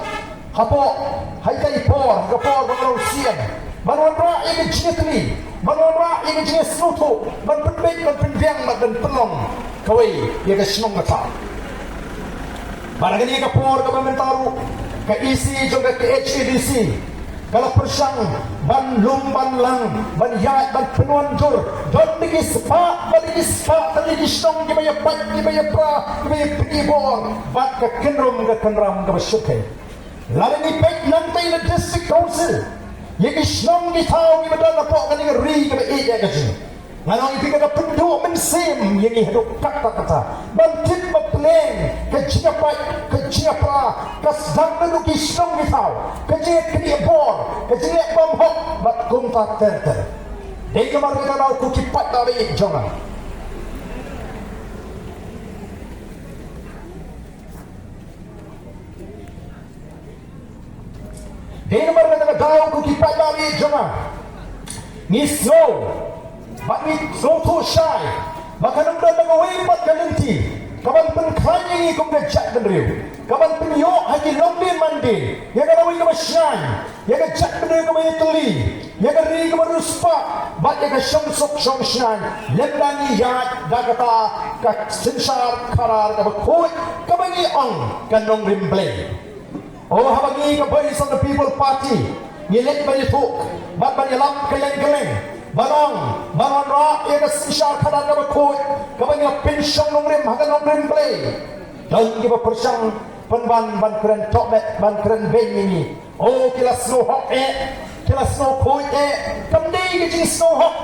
hapoh, ha ita i por, ha ka por ba nga long C E M, ban wanrah ïa ka jingïatylli, ban wanrah ïa ka jingïasngewthuh, ban pynbeit, ban pynbiang, ban pynlong kawei ïa ka shnong ka thaw. Bad ha kane ka por kaba mynta ruh, ka E C jong ka K H A D C ka la pyrshang ban lum ban lang, ban ïaid ban pynwandur. Don da ki spah, don da ki spah tylli ki shnong kiba ïapait, kiba ïapra, kiba ïapynïaid bor bad ka kynrum ka kynram kaba shyrkhei. Lada ngi peit nangta na District Council, ïa ki shnong ki thaw kiba don hapoh kane ka ri kaba ïeit ïa ka jong ngi, nga ong ïa phi, ka da pynduh mynsiem ïa ngi haduh katta katta ban tip ba pynlong ka jingïapait, ka jingïapra, ka sdang naduh ki shnong ki thaw, ka jingïaknieh bor, ka jingïaleh bymhok bad kumta ter ter. Dei namar kata, ko ki paidbah ba ïeit jong nga, dei namar kata ka daw, ko ki paidbah ba ïeit jong nga, ngi sngew bad ngi sngewthuh shai ba kan ym don tang kawei pat ka lynti kaban pynkhlaiñ ïa ngi kum ka jaitbynriew, kaban pynïoh ha ki longdien mandien ïa ka lawei kaba shngaiñ, ïa ka jaitbynriew kaba ïatylli, ïa ka ri kaba riewspah bad ïa ka shongsuk shongshngaiñ, lymda ngi ïaid da kata ka synshar khadar kaba khuid, kaba ngi ong ka nongrim Blei. O, haba ngi ka Voice of the People Party ngi leit ban ïathuh bad ban ïalap kylleng kylleng, ban ong, ban wanrah ïa ka synshar khadar kaba khuid, kaba ngi la pynshong nongrim ha ka nongrim Blei, don kiba pyrshang pynban ban kren tohmet, ban kren beiñ ïa ngi. O, ki la sngew hok eh, ki la sngew khuid eh. Kam dei ka jingsngew hok,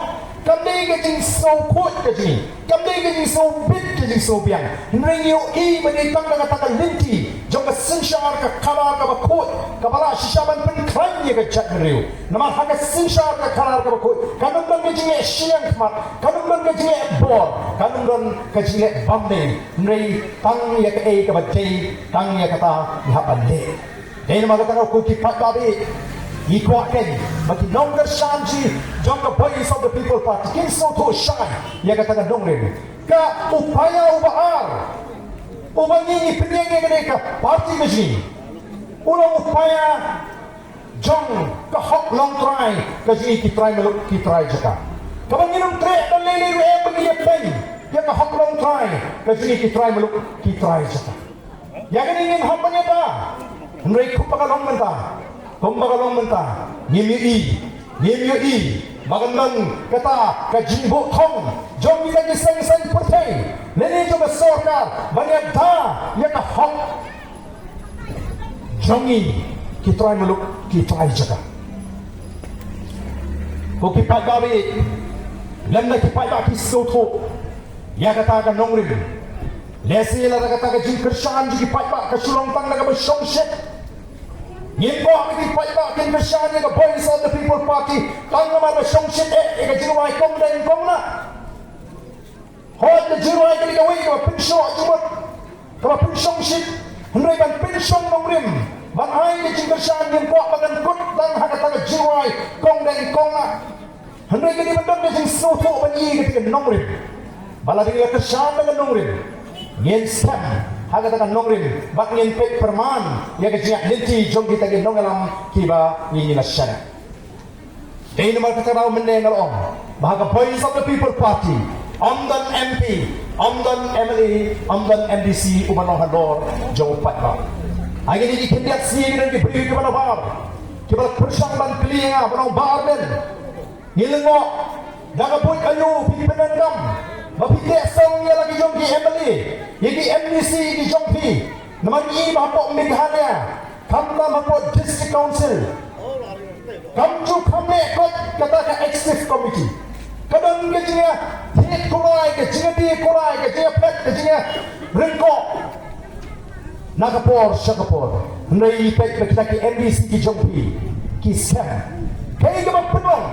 kam dei ka jingsngew khuid ka jong ngi, kam dei ka jingsngew bit, ka jingsngew biang. Hynrei ngi ïohi ba dei tang da kata ka lynti jong ka synshar ka khadar kaba khuid kaba lah shisha ban pynkhlaiñ ïa ka jaitbynriew. Namar ha ka synshar ka khadar kaba khuid kan ym don ka jingleh shiliang khmat, kan ym don ka jingleh bor, kan ym don ka jingleh bymdei. Hynrei tang ïa kaei kaba dei, tang ïa kata ngi hap ban leh. Dei namar kata, ko ki paidbah ba ïeit, Ngi kwah kein ba ki nongkyrshan jong ka Voice of the People Party kin sngewthuh shai ïa kata ka nongrim. Ka upaya uba ar uba ngi ngi pynïeng ïa kane ka party ka jong ngi u long upaya jong ka hok longtrai ka jong ngi ki trai muluk ki trai jaka. Kaba ngin ym treh da lei lei ruh em ba ngin ïa peit ïa ka hok longtrai ka jong ngi ki trai muluk ki trai jaka. Ïa kane ngin hap ban ïada. Hynrei kumba ka long mynta, kumba ka long mynta, ngim ïohi, ngim ïohi ba kan long kata ka jingbuh thong jong kita ki seng saiñ pyrthei lane jong ka sorkar ban ïada ïa ka hok jong ngi ki trai muluk ki trai jaka. Ko ki paidbah, lem na ki paidbah ki sngewthuh ïa kata ka nongrim. Lehse lada kata ka jingkyrshan jong ki paidbah ka shu long tang na kaba shongshit, ngim kwah ba ki paidbah kin kyrshan ïa ka Voice of the People Party tang namar ba shongshit eh ïa ka jingrwai kong deng kong nah. Hooid, ka jingrwai ka dei kawei kaba pynshoh jingmut, kaba pynshongshit. Hynrei ban pynshong nongrim, ban ai ka jingkyrshan, ngim kwah ba kan kut tang ha kata ka jingrwai kong deng kong nah. Hynrei ka dei ban don ka jingsngewthuh ban ïohi ïa kata ka nongrim. Ba lada ngi la kyrshan da ka nongrim, ngin skhem ha kata ka nongrim bad ngin peit pyrman ïa ka jingïaid lynti jong kita ki nongïalam kiba ngi la shaniah. Dei namar kata ka daw mynne nga la ong ba ha ka Voice of the People Party ym don M P, ym don M L A, ym don M D C uba long halor jong u paidbah. Ha kine ki khyndiat sngi ki don ki briew kiba nabar kiba la pyrshang ban kylli ïa nga, ban ong Bah Ardent, ngi lyngngoh da ka buit aïu phi pyndonkam ba phi teh song ïa la ki jong ki M L A, ïa ki M D C ki jong phi. Namar ngi i ba hapoh Meghalaya, khamtam hapoh District Council, kam ju kham leh kot kata ka Executive Committee. Ka don ka jingïathied kulai, ka jingïadie kulai, ka jingïaphet, ka jingïaryngkoh na ka por sha ka por. Hynrei peit ba kita ki M D C ki jong phi ki skhem. Kaei kaba pynlong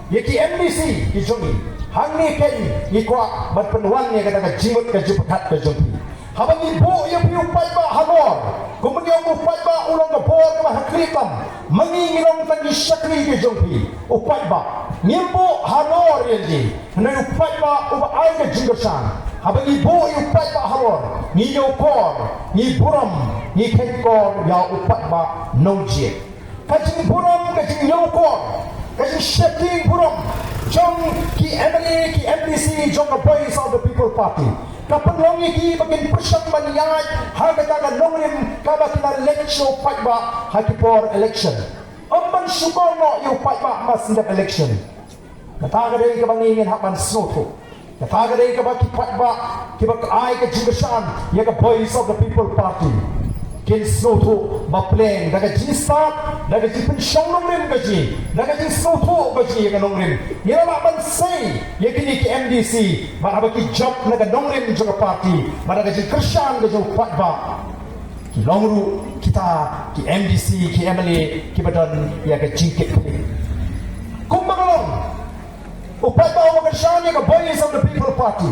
ïa ki M D C ki jong ngi? Hangne kein ngi kwah ban pynwan ïa kata ka jingmut ka jingpyrkhat ka jong phi. Haba ngi buh ïa phi u paidbah halor, kumba ngi ong u paidbah u long ka bor kaba ha khlieh tam, ma ngi ngi long tang ki shakri ki jong phi. U paidbah ngim buh halor ïa ngi, hynrei u paidbah uba ai ka jingkyrshan. Haba ngi buh ïa u paidbah halor, ngi ñiewkor, ngi burom, ngi kheiñkor ïa u paidbah nongjied. Ka jingburom, ka jingñiewkor, ka jingsheptieng burom jong ki M L A, ki M D C jong ka Voice of the People Party ka pynlong ïa ki ba kin pyrshang ban ïaid ha kata ka nongrim kaba ki la leit sha u paidbah ha ki por election. Ym ban shukor noh ïa u paidbah mar syn dep election. Kata ka dei kaba ngi ngin hap ban sngewthuh. Kata ka dei kaba ki paidbah kiba ai ka jingkyrshan ïa ka Voice of the People Party kin sngewthuh ba pleng da ka jingstad, da ka jingpynshong nongrim ka jong ngi, da ka jingsngewthuh ka jong ngi ïa ka nongrim, ngi la lah ban sei ïa kine ki M D C bad haba ki jop na ka nongrim jong ka party bad da ka jingkyrshan ka jong u paidbah, ki long ruh kita ki M D C, ki M L A kiba don ïa ka jingkitkhlieh. Kumba ka long, u paidbah uba kyrshan ïa ka Voice of the People Party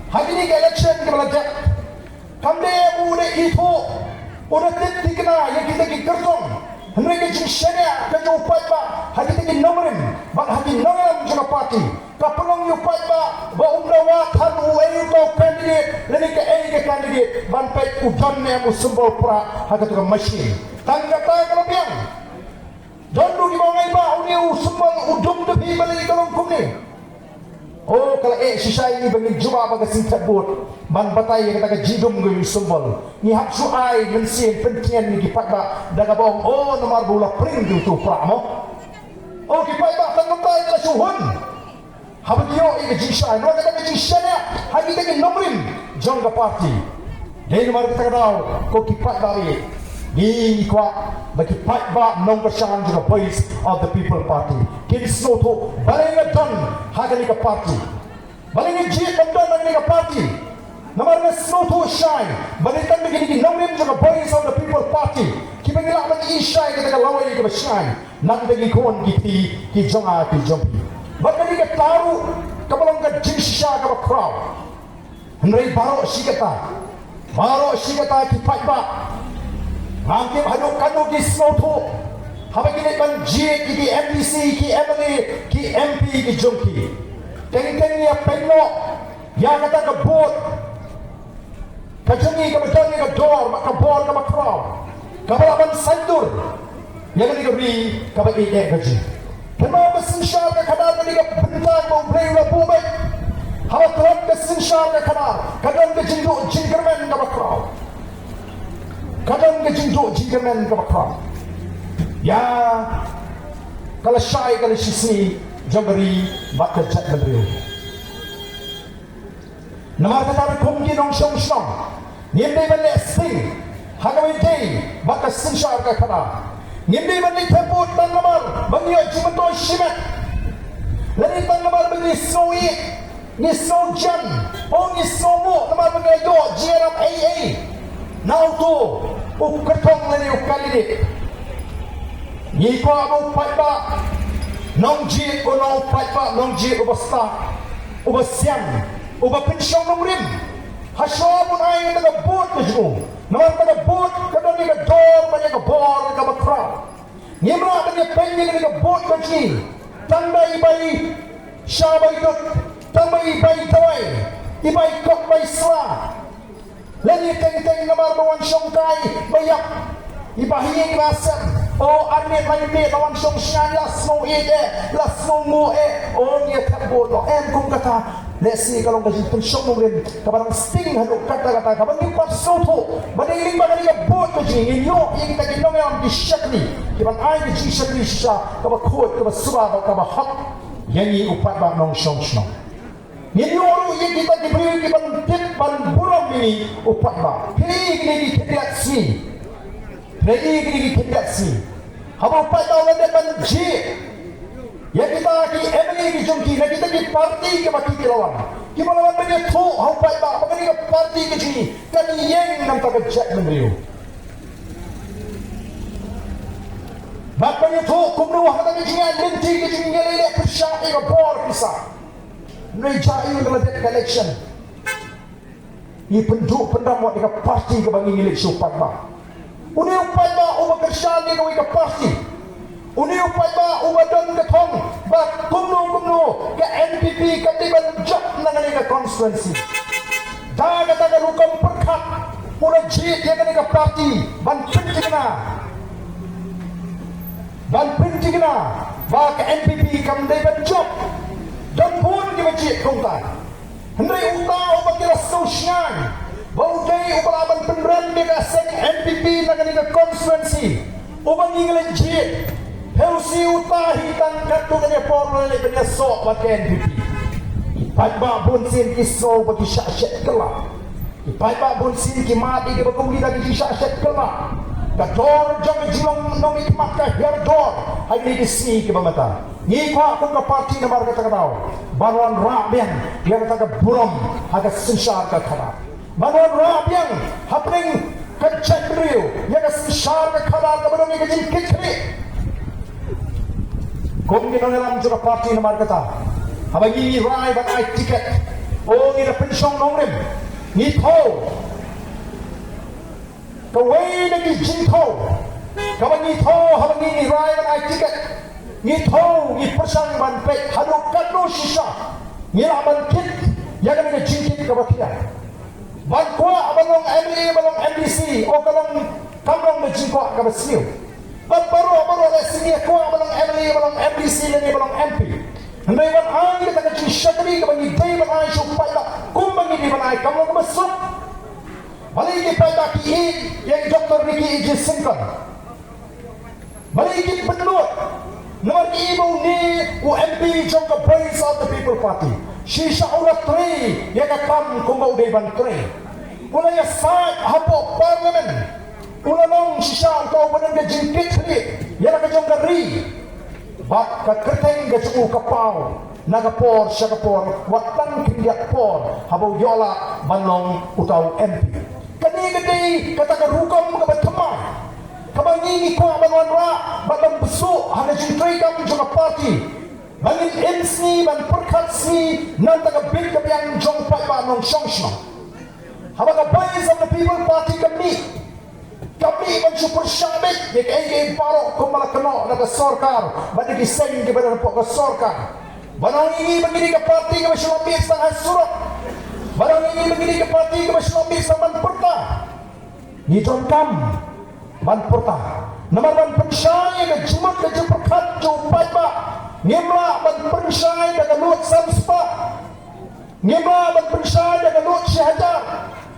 ha kine ki election kiba la dep, kam dei u da ithuh, u da tip thikna ïa kita ki kyrtong. Hynrei ka jingshaniah ka jong u paidbah ha kita ki nongrim bad ha ki nongrim jong ka party ka pynlong ïa u paidbah ba um da wad than uei uta u candidate lane kaei ka candidate ban peit u don ne em u symbol prah ha kata ka machine. Tang kata ka la biang. Don ruh kiba ong, ai bah, une u symbol u dum da phi, balei ka long kumne? Oh, ka la eh shisha ïa ngi ba ngin jubab ha ka sing thep vote ban batai ïa kata ka jingdum ka jong u symbol. Ngi hap shu ai mynsiem pyntngen ïa ki paidbah da kaba ong, oh, namar ba u la pring da uto u prah mo. Oh, ki paidbah tang kumta ïa ka la shu hun. Haba ki ïoh ïa ka jingshai, namar kata ka jingshaniah ha kita ki nongrim jong ka party. Dei namar kata ka daw, ko ki paidbah, ngi kwah ba ki paidbah nongkyrshan jong ka Voice of the People Party kin sngewthuh balei nga don ha kane ka party, balei nga jied ban don ha kane ka party. Namar nga sngewthuh shai ba dei tang da kine ki nongrim jong ka Voice of the People Party kiba ngi lah ban ïohi shai kata ka lawei kaba shai na ka bynta ki khun ki kti ki jong nga ki jong phi. Bad kane kata ruh kaba long ka jingshisha kaba khraw. Hynrei baroh shi katta, baroh shi katta ki paidbah, ngam tip haduh katno ki sngewthuh. Haba ki leit ban jied ïa ki MDC, ki MLA, ki MP ki jong ki, teng teng ïa pynlong ïa kata ka vote ka jong ngi kaba don ïa ka dor bad ka bor kaba khraw, kaba lah ban saiñdur ïa kane ka ri kaba ïeit ka jong ngi. Kynmaw ba ka synshar ka khadar kane ka bynta ba U Blei u la buh beit. Haba ka long ka synshar ka khadar, ka don ka jingduh jingkyrmen kaba khraw. Ka don ka jingduh jingkyrmen kaba khraw ïa ka lashai ka lashisngi jong ka ri bad ka jaitbynriew. Namar kata ruh kum ki nongshong shnong, ngim dei ban leh sting ha kaba ïadei bad ka synshar ka khadar. Ngim dei ban leit thep vote tang namar ba ngi ïoh jingmyntoi shimet, lane tang namar ba ngi sngew ïeit, ngi sngew jan, o ngi sngew muh namar ba ngi ïoh jingïarap ei ei na uto u kyrtong lane u candidate. Ngi kwah ba u paidbah nongjied, u nong, u paidbah nongjied uba stad, uba sian, uba pynshong nongrim, hashwa bun ai ïa kata ka vote ka jong u. Namar kata ka vote ka don ïa ka dor bad ïa ka bor kaba khraw. Ngim lah ban ïa pynïeng ïa kata ka vote ka jong ngi tang da i bai sha bai dud, tang da i bai dawai, i bai kok bai sla, lane teng teng namar ba wan shongkai ba ïap, i ba ha ïing ba sem, o arngut laiphew la wan shong shngaiñ, la sngew ïeit eh, la sngew muh eh, o ngi ïa thep vote noh. Em, kum kata. Lehse ka long ka jingpynshong nongrim kaba dang sting haduh katta katta, kaba ngi pat sngewthuh ba dei lyngba kane ka vote ka jong ngi ngin ïoh ïa kita ki nongïalam ki shakri kiban ai ka jingshakri shisha kaba khuid, kaba suba bad kaba hok ïa ngi u paidbah nongshong shnong. Ngin ïoh ruh ïa kita ki briew kiban tip ban burom ïa ngi u paidbah. Phi i kine ki khyndiat sngi, phi i kine ki khyndiat sngi, haba u paidbah u la dep ban jied ïa kita ki MLA ki jong ki na kita ki party kiba ki, ki la wan, kiba la wan ban ïathuh ha u paidbah ba kane ka party ka jong ngi kan ïeng na ka bynta ka jaitbynriew. Bad ban ïathuh kumno ha kata ka jingïaid lynti ka jong ngi ngi leh pyrshah ïa ka bor pisa. Ngi jia ïa ka la dep ka election, ngi pynduh pyndam wat ïa ka party kaba ngi ngi leit sha u paidbah. Une u paidbah uba kyrshan ïa kawei ka party, une u paidbah uba don ka thong ba kumno kumno ka NPP ka dei ban jop na kane ka constituency. Da kata ka rukom pyrkhat u la jied ïa kane ka party ban pynthikna, ban pynthikna ba ka NPP kam dei ban jop. Don bun kiba jied kumta. Hynrei uta uba ki la sngewshngaiñ ba u dei uba lah ban pynrem ïa ka seng NPP na kane ka constituency, uba ngi ngi la jied, phi u sngew uta hi tang katto katne por u la leit ban ïasoh bad ka NPP. Ki paidbah bun sien ki sngew ba ki shah shet kylla. Ki paidbah bun sien ki mad ïa kiba kum kita ki jingshah shet kylla. Ka dor jong ka jinglong nongmihkhmat ka hiar dor ha kine ki sngi kiba mynta. Ngi kwah kum ka party namar kata ka daw ban wanrah biang ïa kata ka burom ha ka synshar ka khadar, ban wanrah biang hapdeng ka jaitbynriew ïa ka synshar ka khadar kaba don ïa ka jingkitkhlieh. Kum ki nongïalam jong ka party namar kata, haba ngi ngi rai ban ai tiket, o ngi da pynshong nongrim, ngi thew kawei na ki jingthew kaba ngi thew haba ngi ngi rai ban ai tiket, ngi thew ngi pyrshang ban peit haduh katno shisha ngi lah ban kit ïa kane ka jingkit kaba khia. Ban kwah ban long MLA, ban long MDC, o ka long, kam long ka jingkwah kaba sniew. Bad baroh baroh lehse ngi kwah ban long MLA, ban long MDC lane ban long MP. Hynrei ban ai kata ka jingshakri kaba ngi dei ban ai sha u paidbah kumba ngi dei ban ai, kam long kaba suk. Balei ki paidbah ki ïeit ïa i Doctor Ricky A J Syngkon? Balei ki pynlut? Namar ki ïohi ba une u MP jong ka Voice of the People Party shisha u la trei ïa ka kam kumba u dei ban trei. U la ïasaid hapoh Parliament. U la long shisha uta uba don ka jingkitkhlieh ïa la ka jong ka ri. Bad ka kyrteng ka jong u ka paw na ka por sha ka por, wat tang khyndiat por haba u ïoh lah ban long uta u MP. Kane ka dei kata ka rukom kaba thymmai kaba ngi ngi kwah ban wanrah bad ban bsuh ha ka jingtrei kam jong ka party, ba ngin im sngi ban pyrkhat sngi na ka bynta ka bit ka biang jong u paidbah nongshong shnong. Haba ka Voice of the People Party ka mih, Kam dei ban shu pyrshah beit ïa kaei kaei baroh kumba la kynnoh na ka sorkar bad ïa ki seng kiba don hapoh ka sorkar. Ban ong ïa ngi ba ngi dei ka party kaba shu lap miet tang ha surok. Ban ong ïa ngi ba ngi dei ka party kaba shu lap miet tang ban pyrta. Ngi donkam ban pyrta. Namar ban pynshai ïa ka jingmut ka jingpyrkhat jong u paidbah, ngim lah ban pynshai da ka lut san spah. Ngim lah ban pynshai da ka lut shi hajar.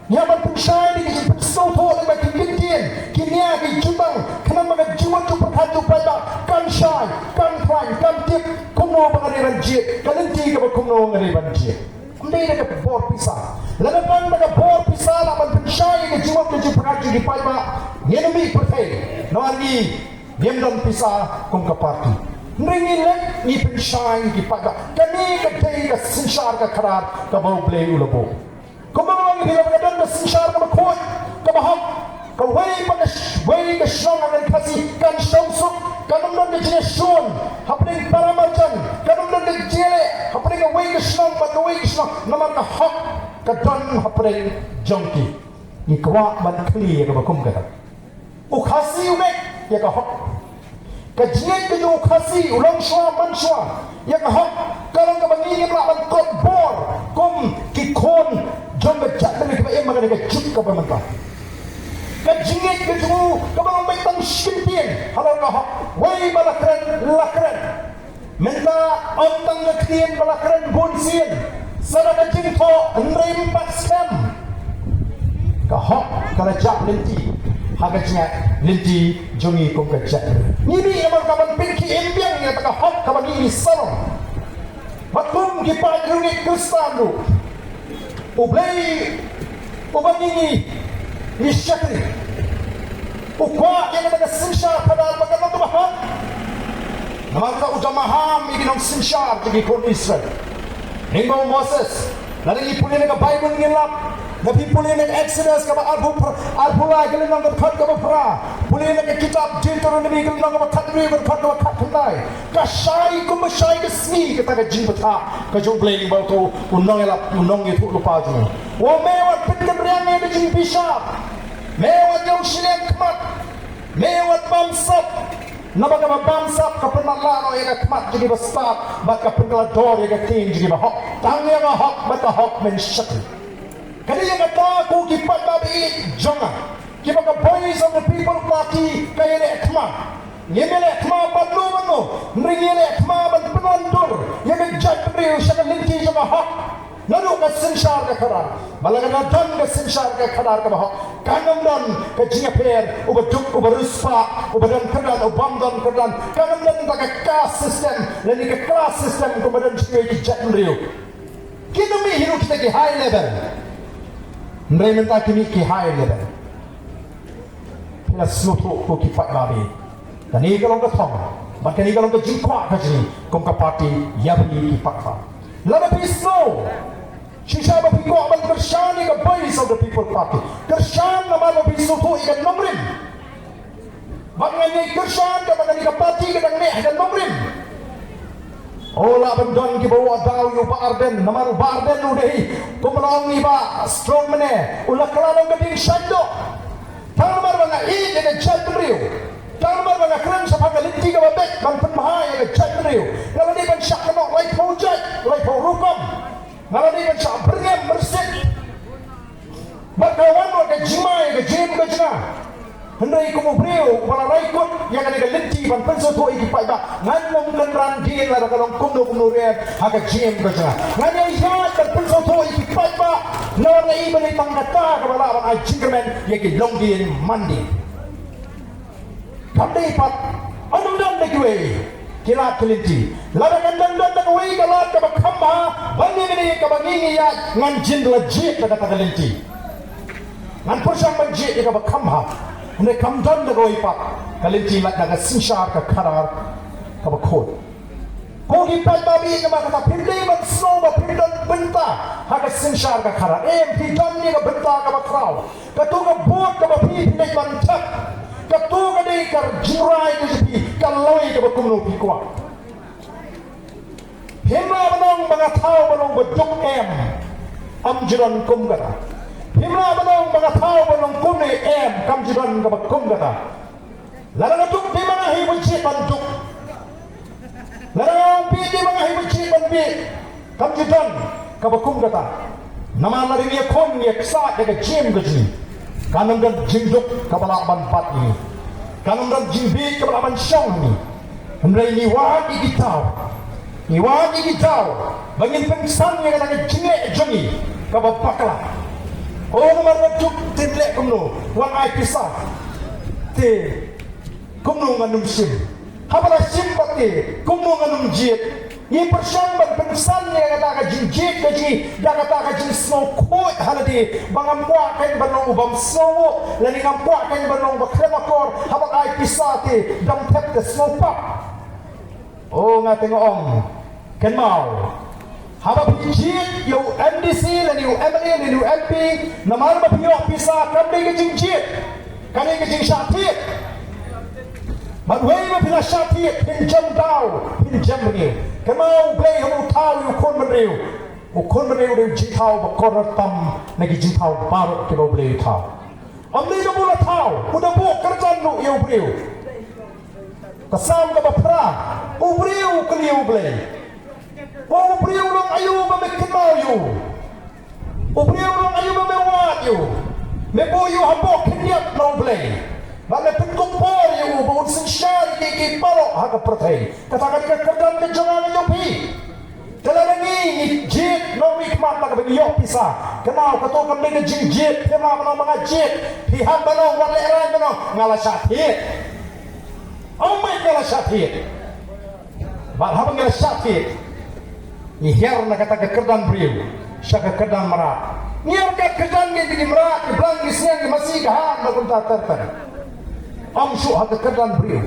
Ngi hap ban pynshai da ka jingpynsngewthuh lyngba ki kyntien, ki nia ki jutang, khnang ba ka jingmut jingpyrkhat jong u paidbah kan shai, kan khlaiñ, kan tip kumno ba nga dei ban jied, ka lynti kaba kumno nga dei ban jied. Ym dei da ka bor pisa. Lada tang da ka bor pisa lah ban pynshai ïa ka jingmut ka jingpyrkhat jong ki paidbah, ngin ym mih pyrthei. Namar ngi ngim don pisa kum ka party. Hynrei ngi leit ngi pynshai ïa ki paidbah. Kane ka dei ka synshar ka khadar kaba U Blei u la buh. Kumba nga ong ïa phi, lada ka don ka synshar kaba khuid, kaba hok, kawei pa kawei ka shnong ha Ri Khasi kan shong suk, kan ym don ka jingïashun hapdeng para marjan, kan ym don ka jingïaleh hapdeng kawei ka shnong bad kawei ka shnong, namar ka hok ka don hapdeng jong ki. Ngi kwah ban khlieh ïa kaba kum kata. U Khasi u ngeit ïa ka hok. Ka jingngeit ka jong u Khasi u long shuwa man shuwa ïa ka hok, ka long kaba ngi ngim lah ban kot bor kum ki khun jong ka jaitbynriew kiba im ha kane ka juk kaba mynta. Ka jingngeit ka jong u kaba long beit tang shi kyntien halor ka hok. Wei ba la kren, la kren. Mynta ym tang ka ktien ba la kren bun sien, sa da ka jingthoh hynrei ym pat skhem. Ka hok ka la jah lynti ha ka jingïaid lynti jong ngi kum ka jaitbynriew. Ngi mih namar ka ban pynkhih im biang ïa kata ka hok kaba ngi ngi sarong. Bad kum ki paid riewngeit Khristan ruh, U Blei uba ngi ngi ngi shakri, u kwah ïa kata ka synshar khadar ba kan long kaba hok. Namar kata u da maham ïa ki nongsynshar jong ki khun Israel. Lyngba u Moses, lada ngi pule na ka Baibl ngin lap, lada phi pule na ka Exodus kaba arphew phra, arphew lai ka lynnong ka dkhot kaba phra, pule na ka kitab Deuteronomy ka lynnong kaba khathynriew ka dkhot kaba khatkhyndai. Ka shai kumba shai ka sngi kata ka jingbatai ka jong U Blei ba u, u nongïalap, u nongïathuhlypa jong u. U ong me wat pynkynriang ïa ka jingbishar. Me wat ïa u shiliang khmat. Me wat bamsap. Naba kaba bamsap ka pynmatlah noh ïa ka khmat jong kiba stad bad ka pynkylla dor ïa ka ktien jong kiba hok. Tang ïa ka hok bad ka hok men shakri. Ka dei ïa kata ko ki paidbah ba ïeit jong nga, kiba ka Voice of the People Party ka ïaleh khmat. Ngim ïaleh khmat bad no bad no, hynrei ngi ïaleh khmat ban pynwandur ïa ka jaitbynriew sha ka lynti jong ka hok. Naduh ka synshar ka khadar. Ba lada ka don ka synshar ka khadar kaba hok, kan ym don ka jingïapher, uba duk, uba riewspah, uba don kyrdan, uba ym don kyrdan. Kan ym don ka caste system lane ka class system kumba don sha kiwei ki jaitbynriew. Ki ym mih hi ruh kita ki high level. Hynrei mynta ki mih ki high level. Phi la sngewthuh ko ki paidbah. Kane ka long ka thong bad kane ka long ka jingkwah ka jong ngi kum ka party ïa phi ki paidbah. Lada phi sngew shisha ba phi kwah ban kyrshan ïa ka Voice of the People Party, kyrshan namar ba phi sngewthuh ïa ka nongrim. Bad ngan ïai kyrshan ka ba kane ka party ka dang neh ha ka nongrim. Oh, lah ban don kiba wad daw ïa u Bah Ardent, namar u Bah Ardent u dei kumba la ong i Bah Strong mynne, u la kylla long ka dieng shain doh. Tang namar ba nga ïeit ïa ka jaitbynriew, tang namar ba nga kren shaphang ka lynti kaba beit ban pynbha ïa ka jaitbynriew, nga la dei ban shah kynnoh laiphew jait, laiphew rukom. Nga la dei ban shah byrngem myrsit. Bad ka wan wat ka jingma ïa ka jingim ka jong nga. Hynrei kum u briew uba la rai kut ïa kane ka lynti ban pynsngewthuh ïa ki paidbah, ngan ym kynran dien lada ka long kumno kumno ruh ha ka jingim ka jong nga. Ngan ïaid ban pynsngewthuh ïa ki paidbah. Namar nga i ba dei tang kata kaba lah ban ai jingkyrmen ïa ki longdien mandien. Kam dei pat, ym don da kiwei ki lad ki lynti. Lada kan dang don da kawei ka lad kaba kham bha ban ïa kane kaba ngi ngi ïaid, ngan jin la jied da kata ka lynti. Ngan pyrshang ban jied ïa kaba kham bha. Hynrei kam don da kawei pat ka lynti, lait na ka synshar ka khadar kaba khuid. Ko ki paidbah ba ïeit, namar kata phim dei ban sngew ba phim don bynta ha ka synshar ka khadar. Em, phi don ïa ka bynta kaba khraw. Kato ka vote kaba phi phi leit ban thep, kato ka dei ka jingrai ka jong phi, ka lawei kaba kumno phi kwah. Phim lah ban ong ba nga thaw ban long ba duk, em. Ym ju don kum kata. Phim lah ban ong ba nga thaw ban long kumne, em. Ka Ju don kaba kum kata. Lada nga duk te ma nga hi ba jied ban duk. Lada nga ong bieit te ma nga hi ba jied ban bieit. Kam ju don kaba kum kata. Namar lada ngi ïakhun ngi ïaksaid ïa ka jingim ka jong ngi, kan ym don jingduk kaba lah ban bat ïa ngi. Kan ym don jingbieit kaba lah ban shong ha ngi. Hynrei ngi wad ïa ki daw. Ngi wad ïa ki daw ba ngin pynksan ïa kata ka jingeh jong ngi kaba bakla. O, namar ba duk te leh kumno, wan ai pisa te kumno ngan ym shim. Haba la shim pat te kumno ngan ym jied. Ngi pyrshang ban pynksan ïa kata ka jingjied ka jong ngi da kata ka jingsngewkhuid ha lade ba ngam kwah kein ban long u bym sngewnguh lane ngam kwah kein ban long ba khlem akor. Haba ai pisa te dang thep te sngewpap. O, nga te nga ong, kynmaw, haba phi jied ïa u MDC lane u MLA lane u MP, namar ba phi ïoh pisa kam dei ka jingjied. Ka dei ka jingshah thied. Bad wei ba phi la shah thied phin jem daw, phin jem bneng. Kynmaw, U Blei haba u thaw ïa u khun bynriew, u khun bynriew u dei u jingthaw ba kordor tam na ki jingthaw baroh kiba U Blei u thaw. Ym dei ba u la thaw, u da buh kyrdan ruh ïa u briew. Ka Salm kaba phra, u briew u kylli ïa U Blei, o, u briew, long aïu ba me kynmaw ïa u? U briew, long aïu ba me wad ïa u? Me buh ïa u hapoh khyndiat na U Blei, bad me pynkup por ïa u ba un synshar ïa kiei kiei baroh ha ka pyrthei. Kata ka dei ka kyrdan ka jong nga, ka jong phi. Te lada ngi, ngi jied nongmihkhmat na kaba ngi ïoh pisa, kynmaw, kato kam dei ka jingjied. Phi ong, mano ba nga jied? Phi hap ban ong, wat lehrain ban ong, nga la shah thied. Ong beit, nga la shah thied. Bad haba ngi la shah thied, ngi hiar na kata ka kyrdan briew sha ka kyrdan mrad. Ngi hiar ka kyrdan, ngi dei ki mrad, ki blang, ki sniang, ki masi, ka han, na kumta ter ter. Ym shuh ha ka kyrdan briew.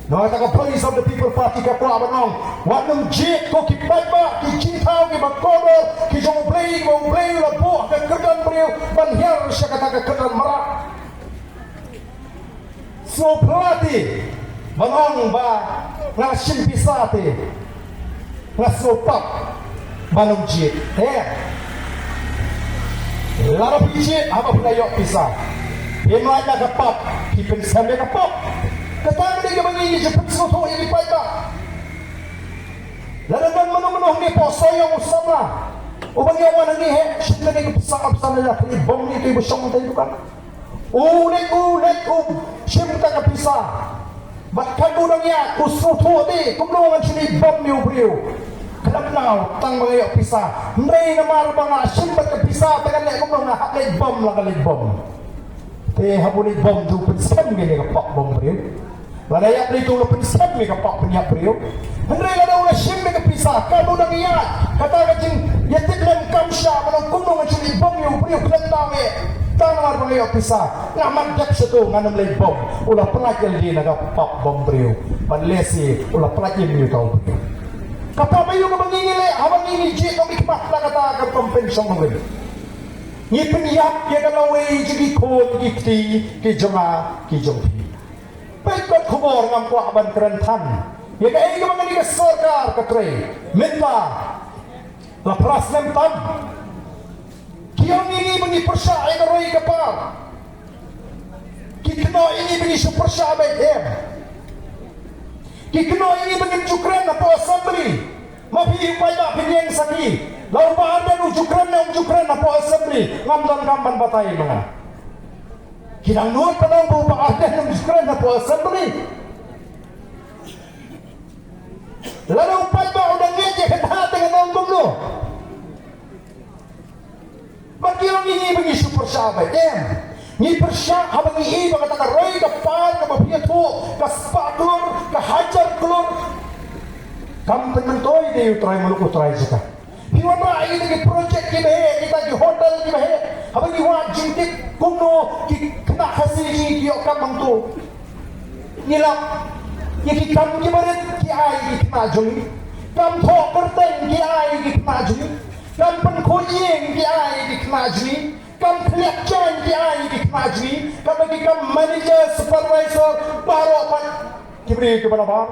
Namar kata ka Voice of the People Party ka kwah ban ong, wat nym jied ko ki paidbah, ki jingthaw kiba kordor ki jong U Blei, ba U Blei u la buh ha ka kyrdan briew ban hiar sha kata ka kyrdan mrad. Sngewphylla te ban ong ba nga shim pisa te nga sngewpap ban ym jied. Te lada phi jied haba phi la ïoh pisa, phim lait da ka pap, phi pynskhem ïa ka pop. Kata ka dei kaba ngi ju pynsngewthuh ïa ki paidbah. Lada don mano mano hangne hapoh Sohiong, u samla uba ngi wan hangne, heh, shim kane ka pisa, ka pisa na ïa kane bom ne, te ba shong te dukan. U leit, u leit, u shim kata ka pisa. Bad katba u dang ïaid, u sngewthuh te, kumno ngan shu leit bom ïa u briew? Khlem, tang ba nga ïoh pisa. Hynrei namar ba nga shim bad ka pisa, te ngan leh kumno, nga hap leit bom la ka leit bom. Te haba u leit bom te u pynskhem ïa ka pop bom briew. Lada ïap lei te u la pynskhem ïa ka pop pynïap briew. Hynrei lada u la shim ïa ka pisa, katba u dang ïaid, kata ka jingïatiplem kam shah, ba long kumno ngan shu leit bom ïa u briew, khlem daw eh. Tang namar ba nga ïoh pisa, nga mat dep shato, ngan ym leit bom. U la pyllait ïa lade na ka pop bom briew. Bad lehse u la pyllait ïa u briew. Ka pop aïu kaba ngi ngi leh haba ngi ngi jied nongmihkhmat na kata ka campaign shong nongrim? Ngi pynïap ïa ka lawei jong ki khun ki kti ki jong nga ki jong phi. Peit, kot khubor, ngam kwah ban kren than ïa kaei kaba kane ka sorkar ka trei mynta la phra snem tam. Ki ong ïa ngi ba ngi pyrshah ïa ka roi ka par. Ki kynnoh ïa ngi ba ngi shu pyrshah beit, em. Ki kynnoh ïa ngi ba ngim ju kren hapoh assembly. Ma phi, u paidbah, phin ïeng sakhi. La u Bah Ardent u ju kren ne um ju kren hapoh assembly, ngam donkam ban batai ma nga. Ki dang nud ban ong ba u Bah Ardent um ju kren hapoh assembly. Lada u paidbah u dang ngeit ïa kata te ngan ong kumno? Ba ki ong ïa ngi ba ngi shu pyrshah beit, em. Ngi pyrshah haba ngi i ba kata ka roi ka par kaba phi ïathuh ka spah klur, ka hajar klur, kam pynmyntoi de ïa u trai muluk, u trai jaka. Phi wanrah ïa kita ki project kiba heh, kita ki hotel kiba heh. Haba ngi wad jingtip kumno ki khynnah Khasi jong ngi ki ïoh kam hangto. Ngi lap, ïa ki kam kiba rit ki ai ïa ki khynnah jong ngi. Kam thoh kyrteng ki ai ïa ki khynnah jong ngi. Kam pynkhuid ïing ki ai ïa ki khynnah jong ngi. Kam khlieh jaiñ ki ai ïa ki khynnah jong ngi. Kata ki kam manager, supervisor, baroh pat ki briew kiba nabar.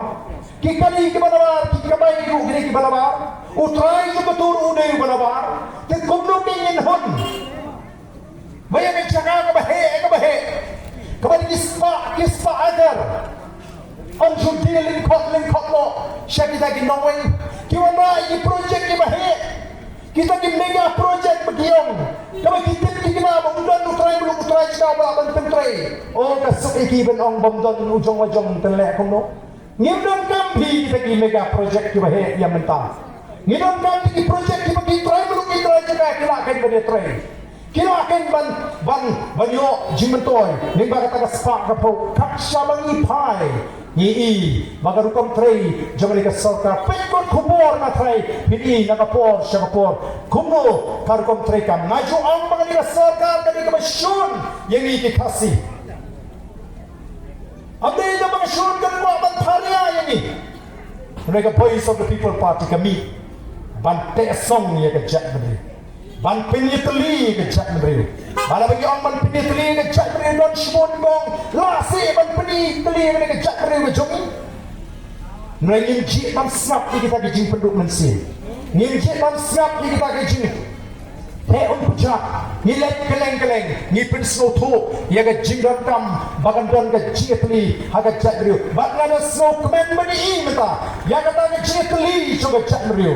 Ki kali kiba nabar, ki kamai ruh ki dei kiba nabar. U trai jong ka tur u dei uba nabar. Te kumno ngin hun? Ba ïa ka jaka kaba heh, kaba heh, Ki spah acre. Yn shu die lyngkhot lyngkhot noh sha kita ki nongwei. Ki wanrah ïa ki project kiba heh. Kita ki mega project ba ki ong. Kaba ki tip ki kynmaw ba ym don u trai muluk u trai jylla ba lah ban pyntrei. O, ka suk ïa ki ban ong bym don u jong wa jong, te leh kumno? Ngim donkam phi kita ki mega project kiba heh ïa mynta. Ngi donkam ki project kiba ki trai muluk ki trai jylla ki lah kein ban ïatrei. Ki lah kein ban, ban, ban ïoh jingmyntoi lyngba kata ka spah ka phew. Kat shaba ngi phai, ngi i ba ka rukom trei jong kane ka sorkar, peit kot khubor nga tharai phin i na ka por sha ka por. Kumno ka rukom treikam? Nga ju ong ba kane ka sorkar ka dei kaba shun ïa ngi ki Khasi. Ym dei da ba ka shun kan kwah ban pharia ïa ngi. Hynrei ka Voice of the People Party ka mih ban teh song ïa ka jaitbynriew, ban pynïatylli ïa ka jaitbynriew. Ba la ba ngi ong ban pynïatylli ïa ka jaitbynriew, don shibun ba ong lah seh ban pynïatylli ïa ka jaitbynriew ka jong ngi. Hynrei ngim jied ban sngap ïa kita ki jingpynduh mynsiem. Ngim jied ban sngap ïa kita ki jing Te un pjat, ngi leit kylleng kylleng, ngi pynsngewthuh ïa ka jingdonkam ba kan don ka jingïatylli ha ka jaitbynriew. Bad nga da sngewkmen ba ngi i mynta ïa kata ka jingïatylli jong ka jaitbynriew.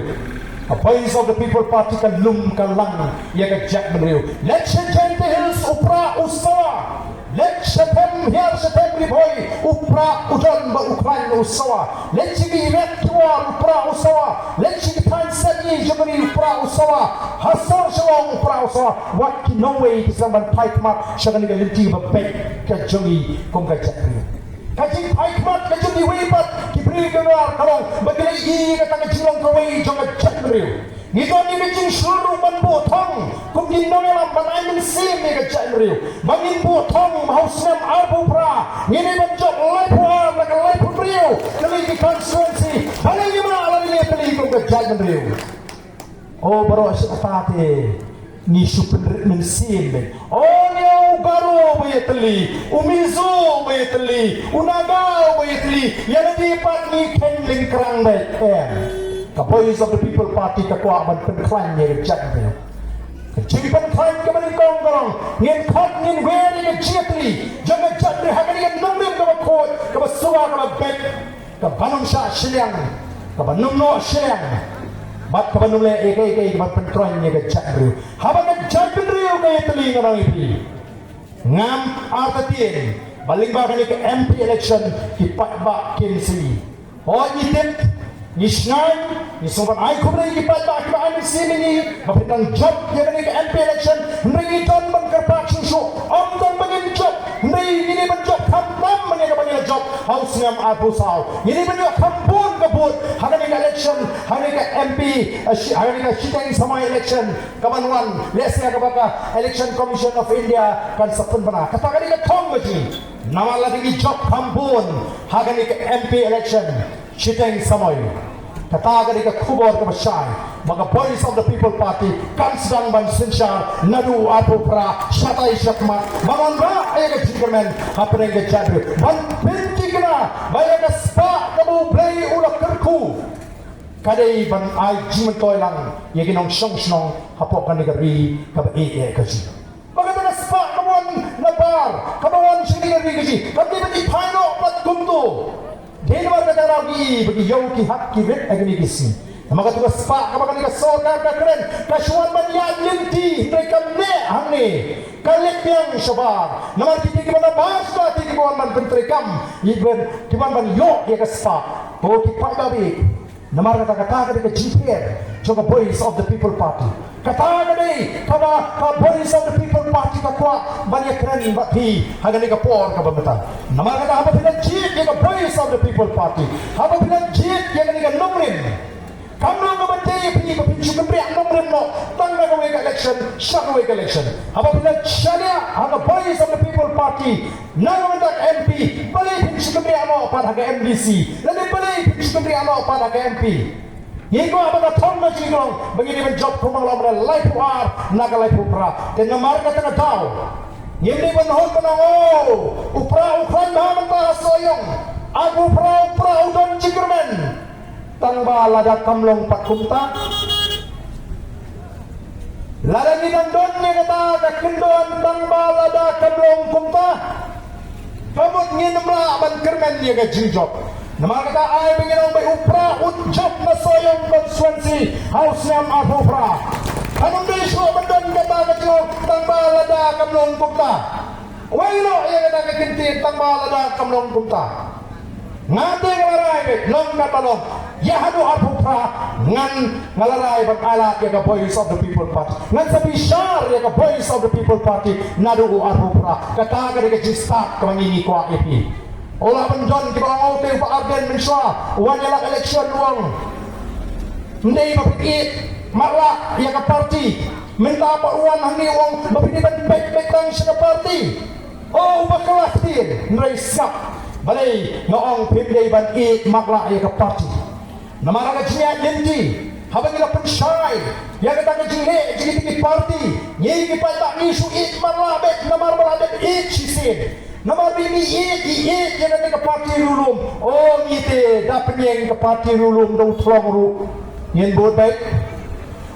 Ka Voice of the People Party ka lum ka lang ïa ka jaitbynriew. Leit sha Jaintia Hills, u pra u sawa. Leit sha them hiar sha them Ri Bhoi, u pra u don bad u khlaiñ u sawa. Leit sha ki riat ki war, u pra u sawa. Leit sha ki thaiñ sepngi jong ka ri, u pra u sawa. Ha sor Shillong, u pra u sawa. Wat ki nongwei ki sdang ban phai khmat sha kane ka lynti ba beit ka jong ngi kum ka jaitbynriew. Ka jingphai khmat ka jong kiwei pat ki briew ki rar ka long ba ki la ïohi ïa kata ka jinglong kawei jong ka jaitbynriew. Ngi don ïa ka jingshlur ban buh thong kum ki nongïalam ban ai mynsiem ïa ka jaitbynriew. Ba ngin buh thong ba ha u snem arphew phra ngin ïa ban jop laiphew ar na ka laiphew hynriew tylli ki constituency. Balei ngim lah lade ïatylli kum ka jaitbynriew? O baroh shi katta te ngi shu pynrit mynsiem beit. O, ïa u Garo ba ïatylli, u Mizo ba ïatylli, u Naga ba ïatylli, ïa lade pat ngi kheiñ lyngkrang beit. Em. Ka Voice of the People Party ka kwah ban pynkhlaiñ ïa ka jaitbynriew. Ka jingpynkhlaiñ kaba nyngkong ka long, ngin khot ngin wer ïa ka jingïatylli jong ka jaitbynriew ha kane ka nongrim kaba khuid, kaba suba, kaba beit, kaba nym shah shiliang, kaba nym noh shiliang, bad kaba nym leh ïa kaei kaei kaba pynkhraiñ ïa ka jaitbynriew. Haba ka jaitbynriew ka ïatylli, nga ong ïa phi, ngam artatien ba lyngba kane ka M P election ki paidbah kin sngewsih. Hooid, ngi tip, ngi shngaiñ, ngi sngewbha ban ai khublei ïa ki paidbah kiba ai mynsiem ïa ngi ba phin dang jop ïa kane ka M P election. Hynrei ngi don ban kyrpad shuh shuh, ym don ba ngin jop, hynrei ngin ïa ban jop khamtam ban ïa kaba ngi la jop ha u snem arphew saw. Ngin ïa ban ïoh kham bun ka vote ha kane ka election, ha kane ka M P, eh, shi-, ha kane ka shiteng samoi election kaban wan, lehse kaba ka Election Commission of India kan sa pynbna. Kata ka dei ka thong ka jong ngi. Namar lada ngi jop kham bun ha kane ka M P election shiteng samoi, kata ka dei ka khubor kaba shai ba ka Voice of the People Party kan sdang ban synshar naduh arphew phra shatai shakhmat ban wanrah ïa ka jingkyrmen hapdeng ka jaitbynriew, ban pynthikna ba ïa ka spah kaba U Blei u la kyrkhu ka dei ban ai jingmyntoi lang ïa ki nongshong shnong hapoh kane ka ri kaba ïeit ka jong ngi. Ba kata ka spah kaba wan na bar, kaba wan sha kane ka ri ka jong ngi, kam dei ban ïa phai noh pat kumto. Dei namar kata ka daw ngi i ba ki ïew ki hat ki rit ha kine ki sngi. Namar kata ka spah kaba kane ka sorkar ka kren ka shu wan ban ïaid lynti, hynrei kam neh hangne, ka leit biang shabar. Namar kine kiba na bar shuwa kine kiba wan ban pyntreikam, kiba wan ban ïoh ïa ka spah. Ko ki paidbah, namar kata, kata ka dei ka jingpher jong ka Voice of the People Party. Kata ka dei kaba ka Voice of the People Party ka kwah ban ïakren bad phi ha kane ka por kaba mynta. Namar kata, haba phi la jied ïa ka Voice of the People Party, haba phi la jied ïa kane ka nongrim, kam long kaba dei ïa phi ba phin shu kynriah nongrim noh tang na kawei ka election sha kawei ka election. Haba phi la shaniah ha ka Voice of the People Party, na ka bynta ka M P, balei phin shu kynriah noh pat ha ka M D C, lane balei phin shu kynriah noh pat ha ka M P? Ngi kwah ba ka thong ka jong ngi ka long ba ngi dei ban jop kumba ka long mynne, laiphew ar na ka laiphew phra. Te namar kata ka daw ngim dei ban hon ban ong, o, u pra u khlaiñ bha mynta ha Sohiong, arphew phra u pra u don jingkyrmen. Tang ba lada kam long pat kumta, lada ngi dang don ïa kata ka kyndon, tang ba lada kam long kumta, Ka mut ngin ym lah ban kyrmen ïa ka jingjop. Namar kata ai ba ngin ong ba u Prah un jop na Sohiong constituency ha u snem arphew phra. Kan ym dei shuh ban don kata ka jingong tang ba lada kam long kumta. Wei noh ïa kata ka ktien tang ba lada kam long kumta. Nga te nga la rai beit long kata long. Ïa haduh arphew phra ngan nga la rai ban ailad ïa ka Voice of the People Party. Ngan sa bishar ïa ka Voice of the People Party naduh u arphew phra. Kata ka dei ka jingstad kaba ngi ngi kwah ïa phi. U lah ban don kiba ong, oh, te u Bah Ardent mynshuwa u wan ïalap election u ong, ym dei ba phin ïeit matlah ïa ka party. Mynta pat u wan hangne u ong ba phin dei ban peit beit tang sha ka party. Oh, u bakla ktien, hynrei sngap. Balei nga ong phim dei ban ïeit matlah ïa ka party? Namar ha ka jingïaid lynti, haba ngi la pynshai ïa kata ka jingleh jong kita ki party, ngi ki paidbah ngi shu ïeit matlah beit namar ba la dep ïeit shisien. Namar ba ngi ïeit, ngi ïeit ïa kata ka party riewlum. Oh, ngi te da pynïeng ka party riewlum da u Thlong ruh ngin bud beit.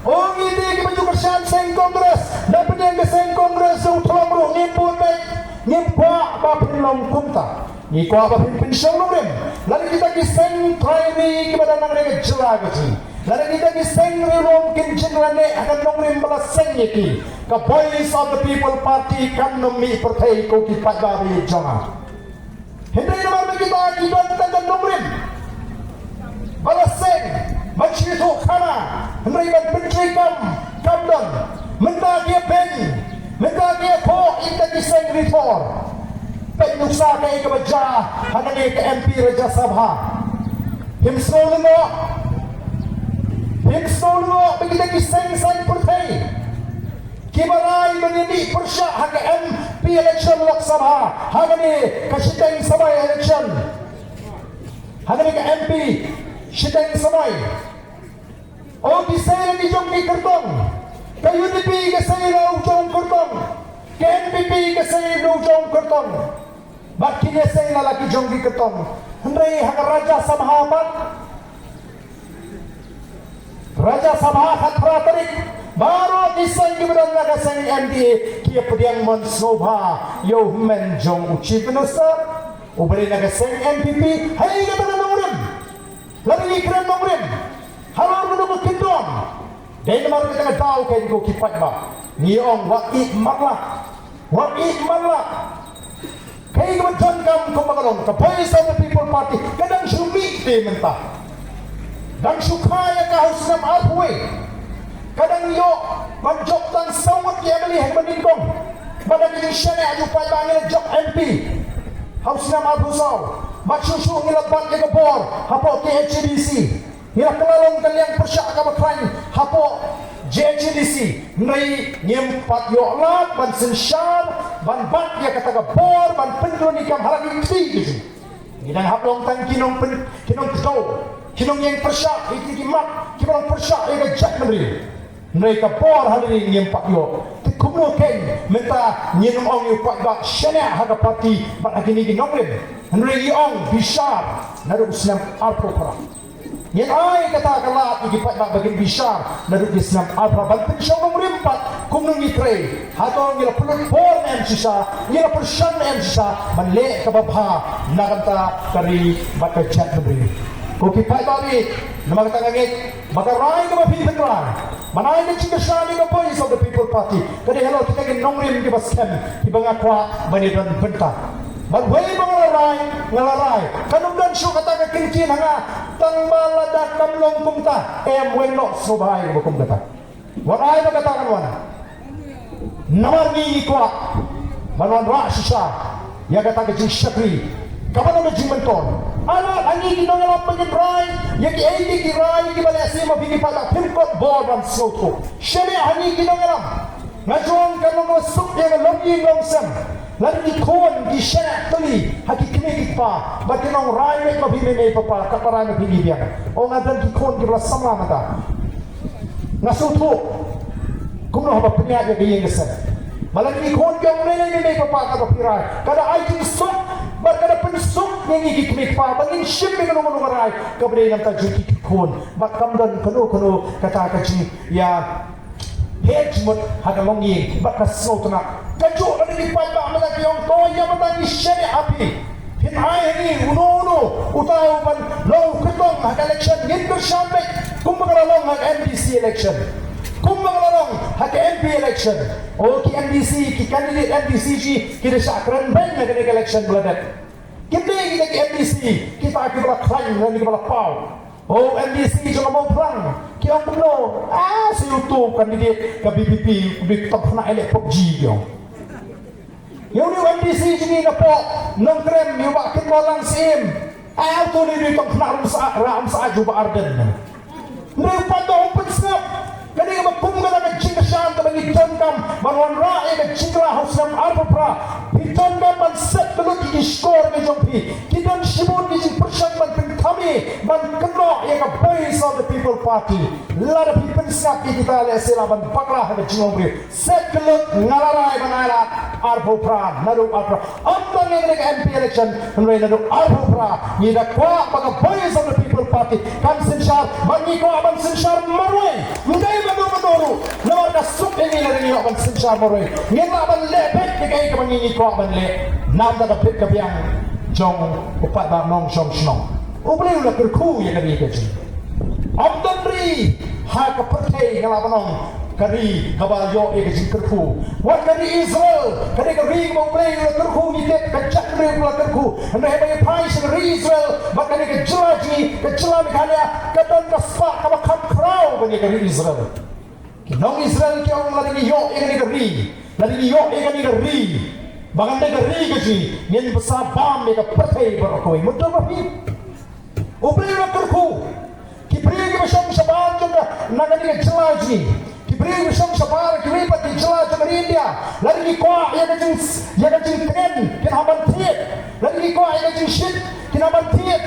Oh, ngi te kiba ju kyrshan seng Congress, da pynïeng ka seng Congress da u Thlong ruh ngin bud beit. Ngim kwah ba phin long kumta. Ngi kwah ba phin pynshong nongrim. Lada kita ki seng trai ri kiba dang nang ha ka jylla ka jong ngi, lada kita ki seng riewlum kin jin lane ha ka nongrim ba la seng ïa ki, ka Voice of the People Party kan ym mih pyrthei ko ki paidbah ba ïeit jong nga. Hynrei namar ba kita ki don tang ka nongrim ba la seng ban sngewthuh khana, hynrei ban pyntreikam kam don. Mynta ki ïa beiñ, mynta ki ïa thoh ïa kita ki seng rithor. Peit nuksa kaei kaba jia ha kane ka M P Rajya Sabha. Phim sngew lyngngoh, phim sngew lyngngoh ba kita ki seng saiñ pyrthei kiba rai ban ïa mih pyrshah ha ka M P election Lok Sabha ha kane ka shiteng samoi election, ha kane ka M P shiteng samoi. Oh, ki sei la ki jong ki kyrtong. Ka U D P ka sei la u jong kyrtong. Ka N P P ka sei la u jong kyrtong. Bad kine sei la la ki jong ki kyrtong. Hynrei ha ka Rajya Sabha pat, Rajya Sabha khatphra tarik, baroh ki seng kiba don la ka seng M D A ki ïa pdiang mon sngewbha ïa u hynmen jong u Chief Minister uba dei na ka seng N P P. Hei kata ka nongrim. Lada ngi kren nongrim halor kano ka kyndon, dei namar kata ka daw kein ko ki paidbah. Ngi ong wat ïeit matlah, wat ïeit matlah. Kaei kaba donkam kumba ka long, ka Voice of the People Party ka dang shu mih te mynta. Dang shu kha ïa ka ha u snem arphew wei. Ka dang ïoh ban jop tang saw ngut ki M L A ha kaba nyngkong. Bad da ka jingshaniah jong u paidbah ngi la jop M P ha u snem arphew saw. Bad shuh shuh ngi la bat ïa ka bor hapoh K H A D C. Ngi la kylla long ka liang pyrshah kaba khlaiñ hapoh J H A D C. Hynrei ngim pat ïoh lad ban synshar, ban bat ïa kata ka bor, ban pyntrei kam ha la ki kti ki jong ngi. Ngi dang hap long tang ki nongpyn, ki nongkdew, ki nongïeng pyrshah ïa ki, ki mat kiba long pyrshah ïa ka jaitbynriew. Hynrei ka bor ha ri ngim pat ïoh. Te kumno kein mynta ngin ym ong ïa u paidbah shaniah ha ka party bad ha kine ki nongrim. Hynrei ngi ong bishar naduh u snem arphew phra. Ngin ai kata ka lad ïa ki paidbah ba kin bishar naduh ki snem arphew phra ban pynshong nongrim pat kumno ngi trei. Hato ngi la pynlut bor ne em shisha, ngi la pyrshang ne em shisha ban leh kaba bha na ka bynta ka ri bad ka jaitbynriew. Ko ki paidbah ri, namar kata nga ngeit ba ka rai kaba phi pynrai ban ai ka jingkyrshan ïa ka Voice of the People Party ka dei halor kita ki nongrim kiba skhem kiba nga kwah ban ïadon bynta. Bad wei ba nga la rai, nga la rai. Kan ym don shuh kata ka kyntien ha nga tang ba lada kam long kumta. Em, wei noh, sngewbha ai kaba kum kata. Wat ai ba kata kan wan. Namar ngi ngi kwah ban wanrah shisha ïa kata ka jingshakri kaba long ka jingmyntoi. Ailad ha ngi ki nongïalam ba ngin rai ïa kiei kiei ki rai kiba lehse ma phi ki paidbah phim kot bor ban sngewthuh. Shaniah ha ngi ki nongïalam. Nga jong ka long suk ïa nga long ïing long sem. Lada ki khun ki shaniah tylli ha ki kmie ki kpa bad ki nong rai leit ma phi mei mei papa, katba rai ma phi ngi biang. O nga don ki khun kiba la samla mynta. Nga sngewthuh kumno haba pynïaid ïa ka ïing ka sem. Ba la ki khun ki ong lei lei mei mei papa, katba phi rai ka da ai jingsuk bad ka da pynsuk ïa ngi ki kmie ki kpa ba ngin shim ïa kano kano ka rai kaba dei na ka bynta jong ki ki khun. Bad kam don kano kano kata ka jingïa heh jingmut ha ka longïing bad ka sngewtynnat. Kajuh lada ki paidbah mynta ki ong To ïa mynta ngi shaniah ha phi. Phin ai ha ngi uno uno uta uban long u kyrtong ha ka election, ngin kyrshan beit kumba ka la long ha ka M D C election. Kumba ka la long ha ka M P election. O ki M D C, ki candidate M D C ji ki da shah kren beiñ ha kane ka election ba la dep. Kim dei kita ki M D C kita kiba la khlaiñ lane kiba la paw. O M D C jong ka Mawphlang ki ong kumno? Ah, sa ïa uto u candidate ka V P P u dei u tongkhana eleh PUBG, ki ong. Ïa une u M D C jong ngi na pdeng Nongkrem, ïa u Bah Kynmaw Lang Syiem. Ah, uto u dei u tongkhana Umsa'at, Umsa'at jong u Bah Ardent. Hynrei u paidbah um pynsngap. Kane kaba kum kata ka jingkyrshan kaba ngi donkam ban wanrah ïa ka jingkylla ha u snem arphew phra. Phi donkam ban set kyllut ïa ki shkor ki jong phi. Ki don shibun ki jingpyrshang ban pynkham ïa, ban kynnoh ïa ka Voice of the People Party. Lada phi pynsngap ïa kita, lehse lah ban bakla ha ka jinglong briew. Set kyllut, nga la rai ban ai lad arphew phra, naduh arphew phra. Ym tang ïa kane ka M P election, hynrei naduh arphew phra ngi da kwah ba ka Voice of the People Party kan synshar, ba ngi kwah ban synshar marwei. Ym dei mano mano ruh, namar ka suk ïa ngi lada ngi ïoh ban synshar marwei. Ngin lah ban leh beit ïa kaei kaba ngi, ngi kwah ban leh. Namar ka bit ka biang jong u paidbah nongshong shnong. U Blei u la kyrkhu ïa ka ri ka jong ngi. Ym don ri ha ka pyrthei, nga lah ban ong, ka ri kaba ïoh ïa ka jingkyrkhu. Wat ka ri Israel, ka dei ka ri kaba U Blei u la kyrkhu, ngi tip ka jaitbynriew ka la kyrkhu. Hynrei haba ngi phai sha ka ri Israel bad kane ka jylla jong ngi, ka jylla Meghalaya, ka don ka spah kaba kham khraw ban ïa ka ri Israel. Ki nong Israel ki ong, lada ngi ïoh ïa kane ka ri, lada ngi ïoh ïa kane ka ri, ba kan dei ka ri ka jong ngi, ngin bsa bam ïa ka pyrthei baroh kawei. Mutdur ba phi. U Blei u la kyrkhu. Ki briew kiba shong shabar jong ka, na kane ka jylla jong ngi, ki briew kiba shong shabar kiwei pat ki jylla jong ka ri India, lada ki kwah ïa ka jing, ïa ka jingkren, kin hap ban thied. Lada ki kwah ïa ka jingshit, kin hap ban thied.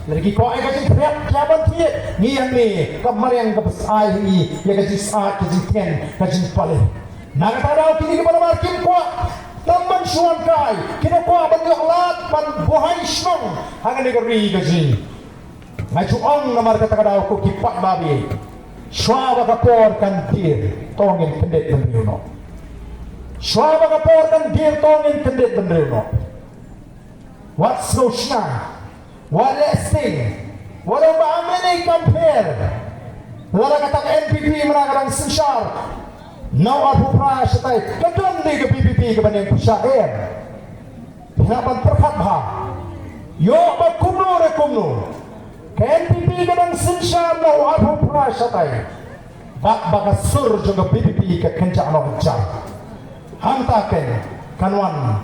Lada ki kwah ïa ka jingkhriat, kin hap ban thied. Ngi hangne ka mariang kaba ai ha ngi ïa ka jingsat, ka jingkren, ka jingpale. Na kata ka daw kine kiba namar kim kwah tang ban shu wan kai, ki da kwah ban ïoh lad ban buhai shnong ha kane ka ri ka jong ngi. Nga ju ong namar kata ka daw, ko ki paidbah, shuwa ba ka por kan dier, to ngin kyndit bynriew noh. Shuwa ba ka por kan dier, to ngin kyndit bynriew noh. Wat sngewshna, wat leh sting, wat ong ba am lei kam pher. Lada kata ka N P P mynta ka dang synshar na u arphew phra shatai, ka don dei ka V P P kaba nang pyrshah, em? Phi hap ban pyrkhat bha. Ïoh ba kumno re kumno, ka N P P ka dang synshar na u arphew phra shatai. Bad ba ka sur jong ka V P P ka kynjah noh jar. Hangta kein kan wan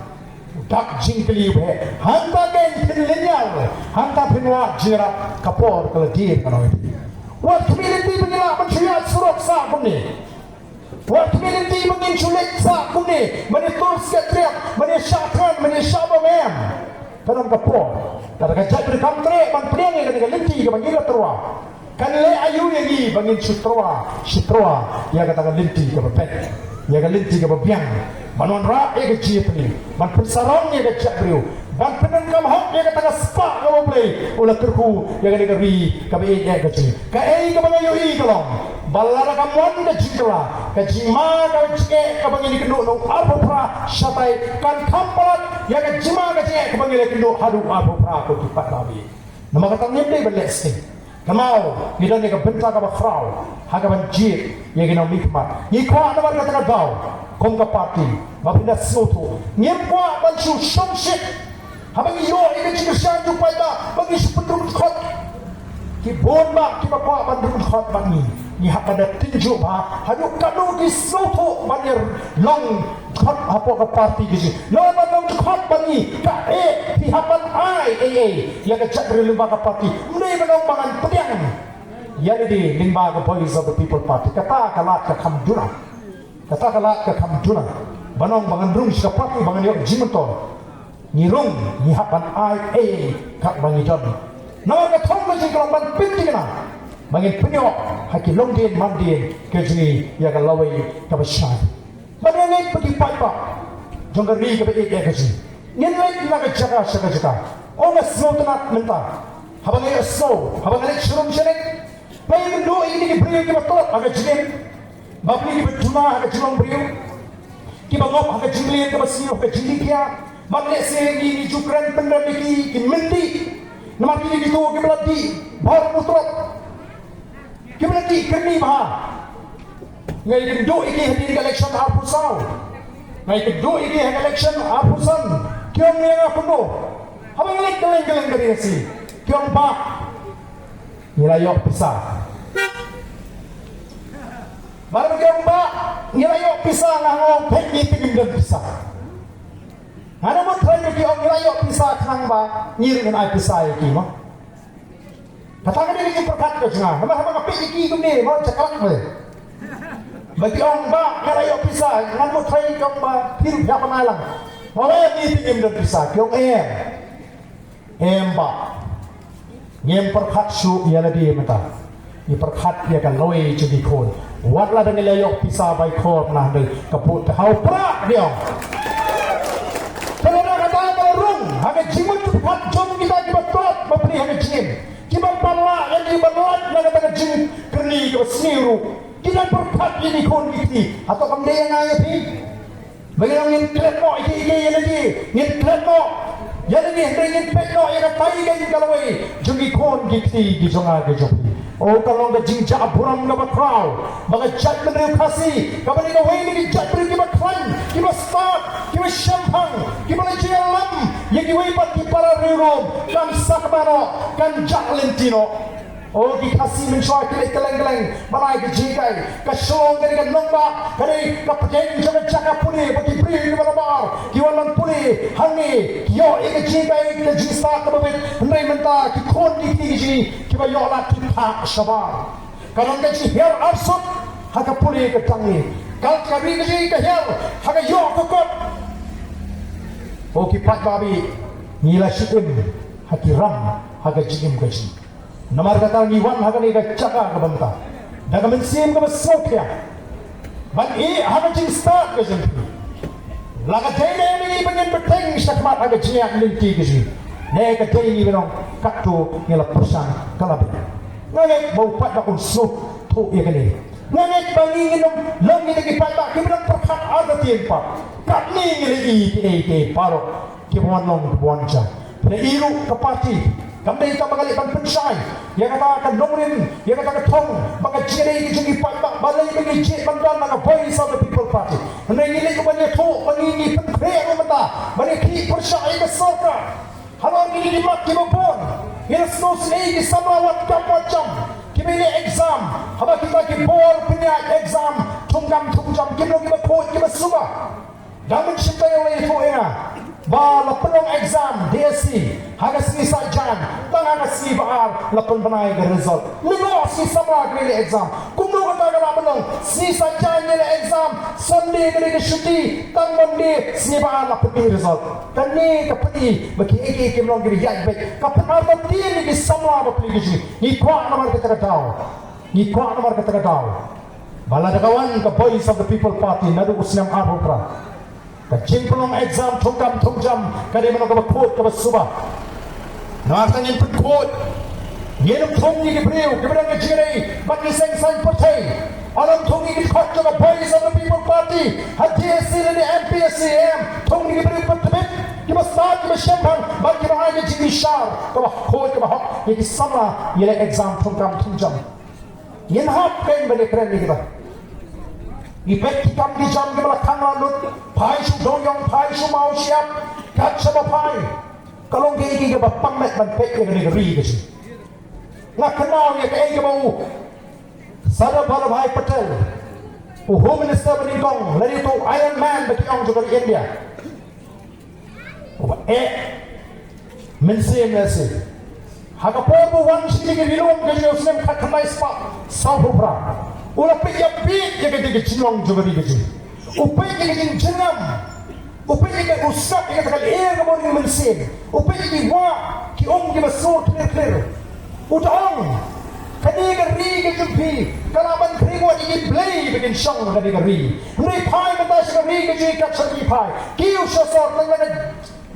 dak jingkylli ba heh. Hangta kein phin lynñiar. Hangta phin wad jingïarap, ka por ka la dier, ka nongïalam. Wat khmih lynti ba ngin lah ban shu ïaid surok sah kumne. Wat khmih lynti ba ngin shu leit sah kumne, ban ïatur skep triap, ban ïashah thngan, ban ïashah bam, em. Ka don ka por, lada ka jaitbynriew kam treh ban pdiang ïa kane ka lynti kaba ngi la tyrwa, kan leh aïu ïa ngi ba ngin shu tyrwa, shu tyrwa ïa kata ka lynti kaba beit, ïa ka lynti kaba biang, ban wanrah ïa ka jingïapyni, ban pynsarong ïa ka jaitbynriew, ban pyndonkam hok ïa kata ka spah kaba U Blei u la kyrkhu ïa kane ka ri kaba ïeit ka jong ngi. Kaei kaba nga ïohi ka long ba lada kam wan ka jingkylla, ka jingma ka jingeh kaba ngi la ïakynduh na u arphew phra shatai kan kham palat ïa ka jingma ka jingeh kaba ngi la ïakynduh haduh u arphew phra, ko ki paidbah. Namar kata ngim dei ban leh sting. Kynmaw, ngi don ïa ka bynta kaba khraw ha kaban jied ïa ki nongmihkhmat. Ngi kwah namar kata ka daw, kum ka party, ba phin da sngewthuh. Ngim kwah ban shu shongshit haba ngi ïoh ïa ka jingkyrshan jong u paidbah ba ngi shu pynrung dkhot. Ki bun bah kiba kwah ban rung dkhot bad ngi. Ngi hap ban da tynjuh bha haduh katno ki sngewthuh ban ïa long dkhot hapoh ka party ka jong ngi. Lada ban long dkhot bad ngi, kaei phi hap ban ai ei ei ïa ka jaitbynriew lyngba ka party? Ym dei ban ong ba ngan pdiang ïa lade lyngba ka Voice of the People Party. Kata ka lad ka kham duna. Kata ka lad ka kham duna ban ong ba ngan rung sha ka party ba ngan ïoh jingmyntoi. Ngi rung, ngi hap ban ai ei ei katba ngi don. Namar ka thong ka jong ngi ka long ban pynthikna ba ngin pynïoh ha ki longdien mandien ka jong ngi ïa ka lawei kaba shai. Bad nga ngeit ba ki paidbah jong ka ri kaba ïeit ka jong ngi, ngin leit na ka jaka sha ka jaka. Ong, nga sngewtynnat mynta haba nga ïohsngew, haba nga leit sharum shaleit, ba ïakynduh ïa kine ki briew kiba tlot ha ka jingim, bapli kiba duna ha ka jinglong briew, kiba ngop ha ka jingleh kaba sniew, ha ka jingleh kiad, Bad lehse ngi, ngi ju kren pynrem ïa ki, ki myndi. Namar kine kito kiba la dih bhor mutrop, kiba la dih kyrni bha. Nga ïakynduh ïa ki hadien ka election arphew saw. Nga ïakynduh ïa ki ha ka election arphew san. Ki ong ïa nga kumno? Haba nga leit kylleng kylleng ka ri Khasi, ki ong, "Bah, ngi la ïoh pisa." Bad haba ki ong, "Bah, ngi la ïoh pisa," nga ong, "Peit, ngi te ngim don pisa." Nga nym trei, ki ong ngi la ïoh pisa khnang ba ngi ruh ngin ai pisa ïa ki mo. Kata ka dei ka jingpyrkhat ka jong nga. Namar haba nga peit ïa ki kumne mo, jakhlia mo. Ba ki ong ba nga la ïoh pisa, nga nym trei, ki ong ba phi ruh phi hap ban ai lang. Nga ong em, ngi te ngim don pisa, ki ong em. Em bah. Ngim pyrkhat shuh ïa lade mynta. Ngi pyrkhat ïa ka lawei jong ki khun. Wat la dang ïa ïoh pisa bai khor na hynrei ka put ka hau prah, ki ong. Te lada kata ka rung ha ka jingmut jingpyrkhat jong kita kiba tlot bapli ha ka jingim, kiba pan lah ïa ki ban lait na kata ka jingkyrni kaba sniew ruh, ki dang pyrkhat ïa ki khun ki kti. Hato kam dei ïa nga ïa phi? Ba ngi ong ngin klet noh ïa ki, ïa ki, ïa lade, ngin klet noh ïa lade, hynrei ngin peit noh ïa katai ka jingkyrkhu jong ki khun ki kti ki jong nga ki jong phi. Oh, ka long ka jingjah burom kaba khraw ba ka jaitbynriew Khasi, kaba dei kawei na ki jaitbynriew kiba khlaiñ, kiba stad, kiba shemphang, kiba la jingïalam ïa kiwei pat ki para riewlum, kan sakma noh, kan jah lynti noh. Oh, ki Khasi mynshuwa ki leit kylleng kylleng ban ai ka jinghikai. Ka Shillong ka dei ka nongbah, ka dei ka pdeng jong ka jaka pule ba ki briew kiba nabar ki wan ban pule hangne, ki ïoh ïa ka jinghikai, ka jingstad kaba bit. Hynrei mynta ki khun ki kti ki jong ngi kiba ïoh lad ki phah shabar. Ka long ka jinghiar arsut ha ka pule ka jong ngi. Ka, ka ri ka jong ngi ka hiar ha ka ïoh ka kot. Oh, ki paidbah, ngi la shim ha ki ram ha ka jingim ka jong ngi. Namar kata ngi wan ha kane ka jaka kaba mynta da ka mynsiem kaba sngewthuh ban ïeh ha ka jingstad ka jong phi. La ka dei ne em ngi ba ngin bteng shakhmat ha ka jingïaid lynti ka jong ngi, ne ka dei ngi ba nang katto ngi la pyrshang ka la bteng. Nga ngeit ba u paidbah un sngewthuh ïa kane. Nga ngeit ba ngi ngin ym long ngi da ki paidbah kiba nang pyrkhat artatien pat. Katne ngi la ïohi kiei kiei baroh kiba wan long kiba wan jam. Phi i ruh ka party kam dei kaba ka leit ban pynshai ïa kata ka nongrim, ïa kata ka thong ba ka jingïadei ka jong ki paidbah ba lei ba ngi jied ban don na ka Voice of the People Party. Hynrei ngi leit ban ïathuh ba ngi, ngi pynkhreh ruh mynta ba ngi khih pyrshah ïa ka sorkar. Halor kine ki mat kiba bun ngi la sngewsih ki samla wat kam wat jam kiba ïaleh exam, haba kita ki bor pynïaid exam thungkam thungjam, kim long kiba khuid kiba suba. Dang mynshwa ïa lei phuh ïa nga ba la pynlong exam D S C ha ka sngi Saitjaiñ, tang ha ka sngi ba ar la pynbna ïa ka result. Lyngngoh sngi samla ka lei exam. Kumno kata ka lah ban long? Sngi Saitjaiñ ïaleh exam, Sunday ka dei ka shuti, tang Monday sngi ba ar la pynbna result. Kane ka pyni ba kiei kiei kim long kiba ïaid beit. Ka pynartatien ïa ki samla bapli ka jong ngi. Ngi kwah namar kata ka daw. Ngi kwah namar kata ka daw ba lada ka wan ka Voice of the People Party naduh u snem arphew phra, ka jingpynlong exam thungkam thungjam ka dei ban long kaba khuid kaba suba. Namar kata ngin pynkhuid, ngin ym thung ïa ki briew kiba don ka jingïadei bad ki seng saiñ pyrthei. Ngin ym thung ïa ki dkhot jong ka Voice of the People Party ha D S C lane M P S C M. Thung ïa ki briew kiba tbit, kiba stad, kiba shemphang bad kiba ai ka jingbishar kaba khuid kaba hok ïa ki samla ïaleh exam thungkam thungjam. Ngin hap kein ban ïakren ïa kita. Ngi peit ki kam ki jam kiba la khang la lut, phai shu dewïong, phai shu maw shyiap, kat shaba phai. Ka long kaei kaei kaba pang met ban peit ïa kane ka ri ka jong ngi. Nga kynmaw ïa kaei kaba u Sardar Vallabhbhai Patel, u Home Minister ba nyngkong, lane uto u Iron Man ba ki ong jong ka ri India. Uba eh mynsiem lehse. Ha ka por ba u wan sha kane ka ri lum ka jong ngi ha u snem khatkhyndai spah sawphew phra, u la peit ïa, peit ïa kane ka jinglong jong ka ri ka jong ngi. U peit ïa ka jingjyrngam. U peit ïa ka, u sngap ïa kata ka lyer kaba u ri mynsiem. U peit ïa ki wah ki um kiba sur khlir khlir. U da ong, kane ka ri ka jong phi ka lah ban khring wat ïa ki blei ba kin shong ha kane ka ri. Hynrei phai mynta sha ka ri ka jong ngi, kat shaba ngi phai, kiew sha sor, tang la ka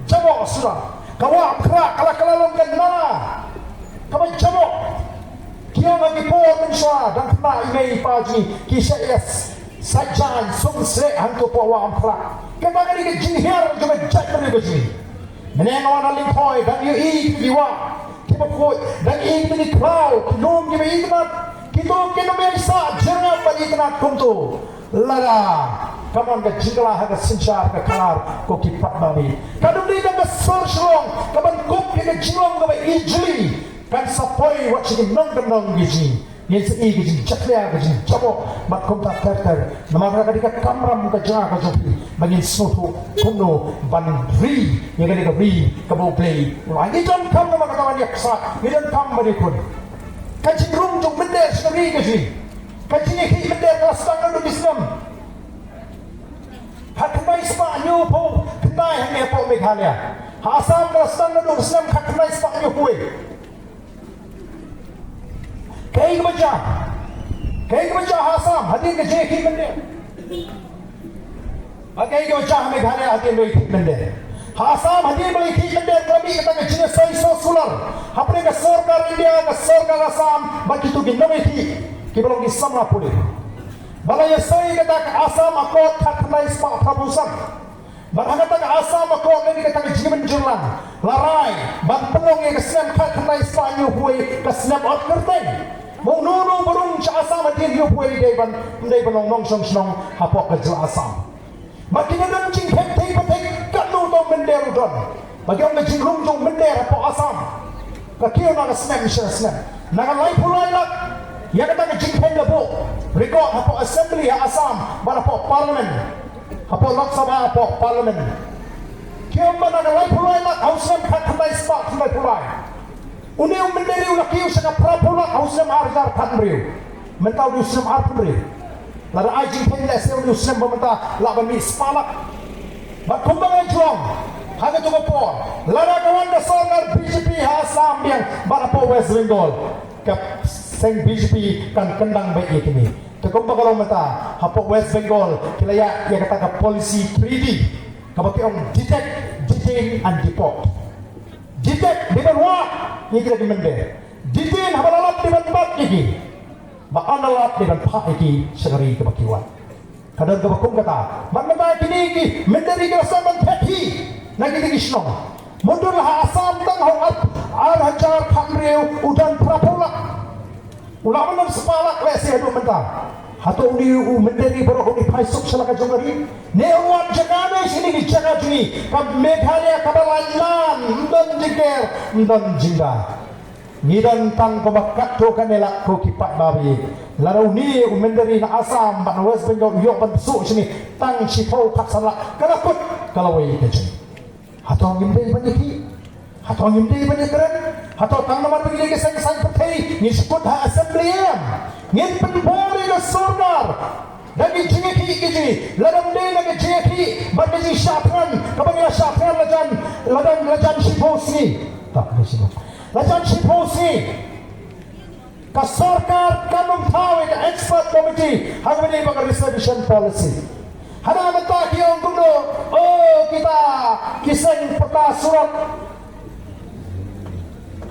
jaboh suda. Ka wah Umkhrah ka la, ka la long ka nala kaba jaboh. Ki ong ha ki por mynshuwa dang khynnah i mei i pa jong ngi ki shah ïa Saitjaiñ, sum sreh hangto hapoh wah Umkhrah. Kata ka dei ka jinghiar jong ka jaitbynriew ka jong ngi. Mynne nga wan ha Lyngkhoi, dang ïohi ki wah kiba khuid, dang ïohi ki khlaw, ki lum kiba itynnad, kito ki nongïaishah jyrngam bad itynnad kumto. Lada ka mon ka jingkylla ha ka synshar ka khar, ko ki paidbah, ka dum dei tang ka sor shlong kaban kup ïa ka jinglong kaba ijli, kan sa poi wat sha ki nongkyndong ki jong ngi. Ngin sa ïohi ka jingjakhlia, ka jingjaboh bad kumta ter ter. Namar ka dei ka kamram ka jong nga ka jong phi ba ngin sngewthuh kumno ban ri ïa kane ka ri kaba U Blei u la ai. Ngi donkam namar kata ban ïaksaid, ngi donkam ban ïakhun. Ka jingrung jong mynder sha ka ri ka jong ngi. Ka jingïakhih mynder ka la sdang naduh ki snem khatkhyndai spah hynñiewphew khyndai hangne hapoh Meghalaya. Ha Assam ka la sdang naduh snem khatkhyndai spah hynñiewphew. Kaei kaba jia? Kaei kaba jia ha Assam hadien ka jingïakhih mynder? Ba kaei kaba jia ha Meghalaya hadien ba ïakhih mynder? Ha Assam hadien ba la ïakhih mynder ka la mih kata ka jingïasai sohsular hapdeng ka sorkar India, ka sorkar Assam bad kito ki nongïakhih kiba long ki samla pule. Ba la ïasai kata ka Assam Accord khatkhyndai spah phra phew san. Bad ha kata ka Assam Accord lane kata ka jingmynjur lang la rai ban pynlong ïa ka snem khatkhyndai spah hynñiewphew ka snem ot kyrteng. Mo uno uno ba rung sha Assam hadien hynñiewphew dei ban, dei ban long nongshong shnong hapoh ka jylla Assam. Bad ki la don jingkheiñ thei pathei katno to mynder u don. Ba ki ong ka jingrung jong mynder hapoh Assam ka kiew na ka snem sha ka snem. Na ka laiphew lai lak ïa kata ka jingkheiñ la buh record hapoh Assembly ha Assam bad hapoh Parliament, hapoh Lok Sabha, hapoh Parliament. Ki ong ba na ka laiphew lai lak ha u snem khatkhyndai spah khyndaiphew lai, une u mynder u la kiew sha ka phraphew lak ha u snem ar hajar khathynriew. Mynta u dei u snem arphew hynriew. Lada ai jingkheiñ lehse u dei u snem ba mynta lah ban mih spah lak. Bad kumba nga ju ong ha kato ka por, lada ka wan ka sorkar B J P ha Assam biang bad hapoh West Bengal, ka seng B J P kan kyndang beit ïa kine. Te kumba ka long mynta hapoh West Bengal ki la ïaid ïa kata ka policy three D kaba ki ong detect, detain and deport. Detect, dei ban wad ïa kine ki mynder. Detain, haba la lap dei ban bat ïa ki. Ba ynda la lap dei ban phah ïa ki sha ka ri kaba ki wan. Ka don kaba kum kata. Bad mynta kine ki mynder ki la sdang ban phet hi na kine ki shnong. Mynta la ha Assam tang ha u ar, ar hajar khathynriew u don phraphew lak. U lah ban don spah lak lehse haduh mynta. Hato une u mynder baroh u dei phai suk sha la ka jong ka ri? Ne u wan jaka ne sha kine ki jaka jong ngi, ka Meghalaya kaba lait lan, ym don jingker, ym don jingda. Ngi don tang kumba katto katne lak, ko ki paidbah. Lada une u mynder na Assam bad na West Bengal u ïoh ban suk sha ngi tang shiphew khatsan lak, ka la kut, ka la wei ka jong ngi. Hato ngim dei ban ïakhih? Hato ngim dei ban ïakren? Hato tang namar ba ngi dei ka seng saiñ pyrthei ngin shu kut ha Assembly em? Ngin pynbor ïa ka sorkar da ki jingïakhih ki jong ngi, lada ym dei na ka jingïakhih bad ka jingshah thngan kaba ngi la shah thngan la jan, la jan, la jan shiphew sngi. Tah, dei shiphew. La jan shiphew sngi. Ka sorkar kan ym thaw ïa ka expert committee ha kaba ïadei bad ka reservation policy. Hana mynta ki ong kumno, oh, kita ki seng pyrta surok,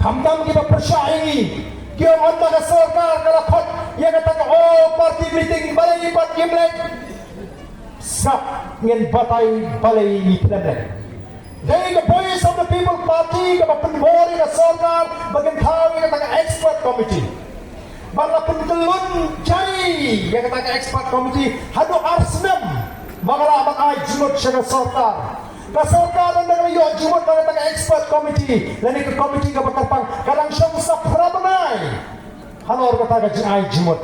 khamtam kiba pyrshah ïa ngi, ki ong ynda ka sorkar ka la khot ïa kata ka all party meeting, balei pat ngim leit? Sngap, ngin batai balei ngi khlem leit. Dei ka Voice of the People Party kaba pynbor ïa ka sorkar ba kan thaw ïa kata ka expert committee. Ba la pynkyllun jari ïa kata ka expert committee haduh ar snem ba ka lah ban ai jingmut sha ka sorkar. Ka sorkar ynda ka la ïoh jingmut na kata ka expert committee lane ka committee kaba kyrpang, ka dang shong sa phra bnai halor kata ka jingai jingmut.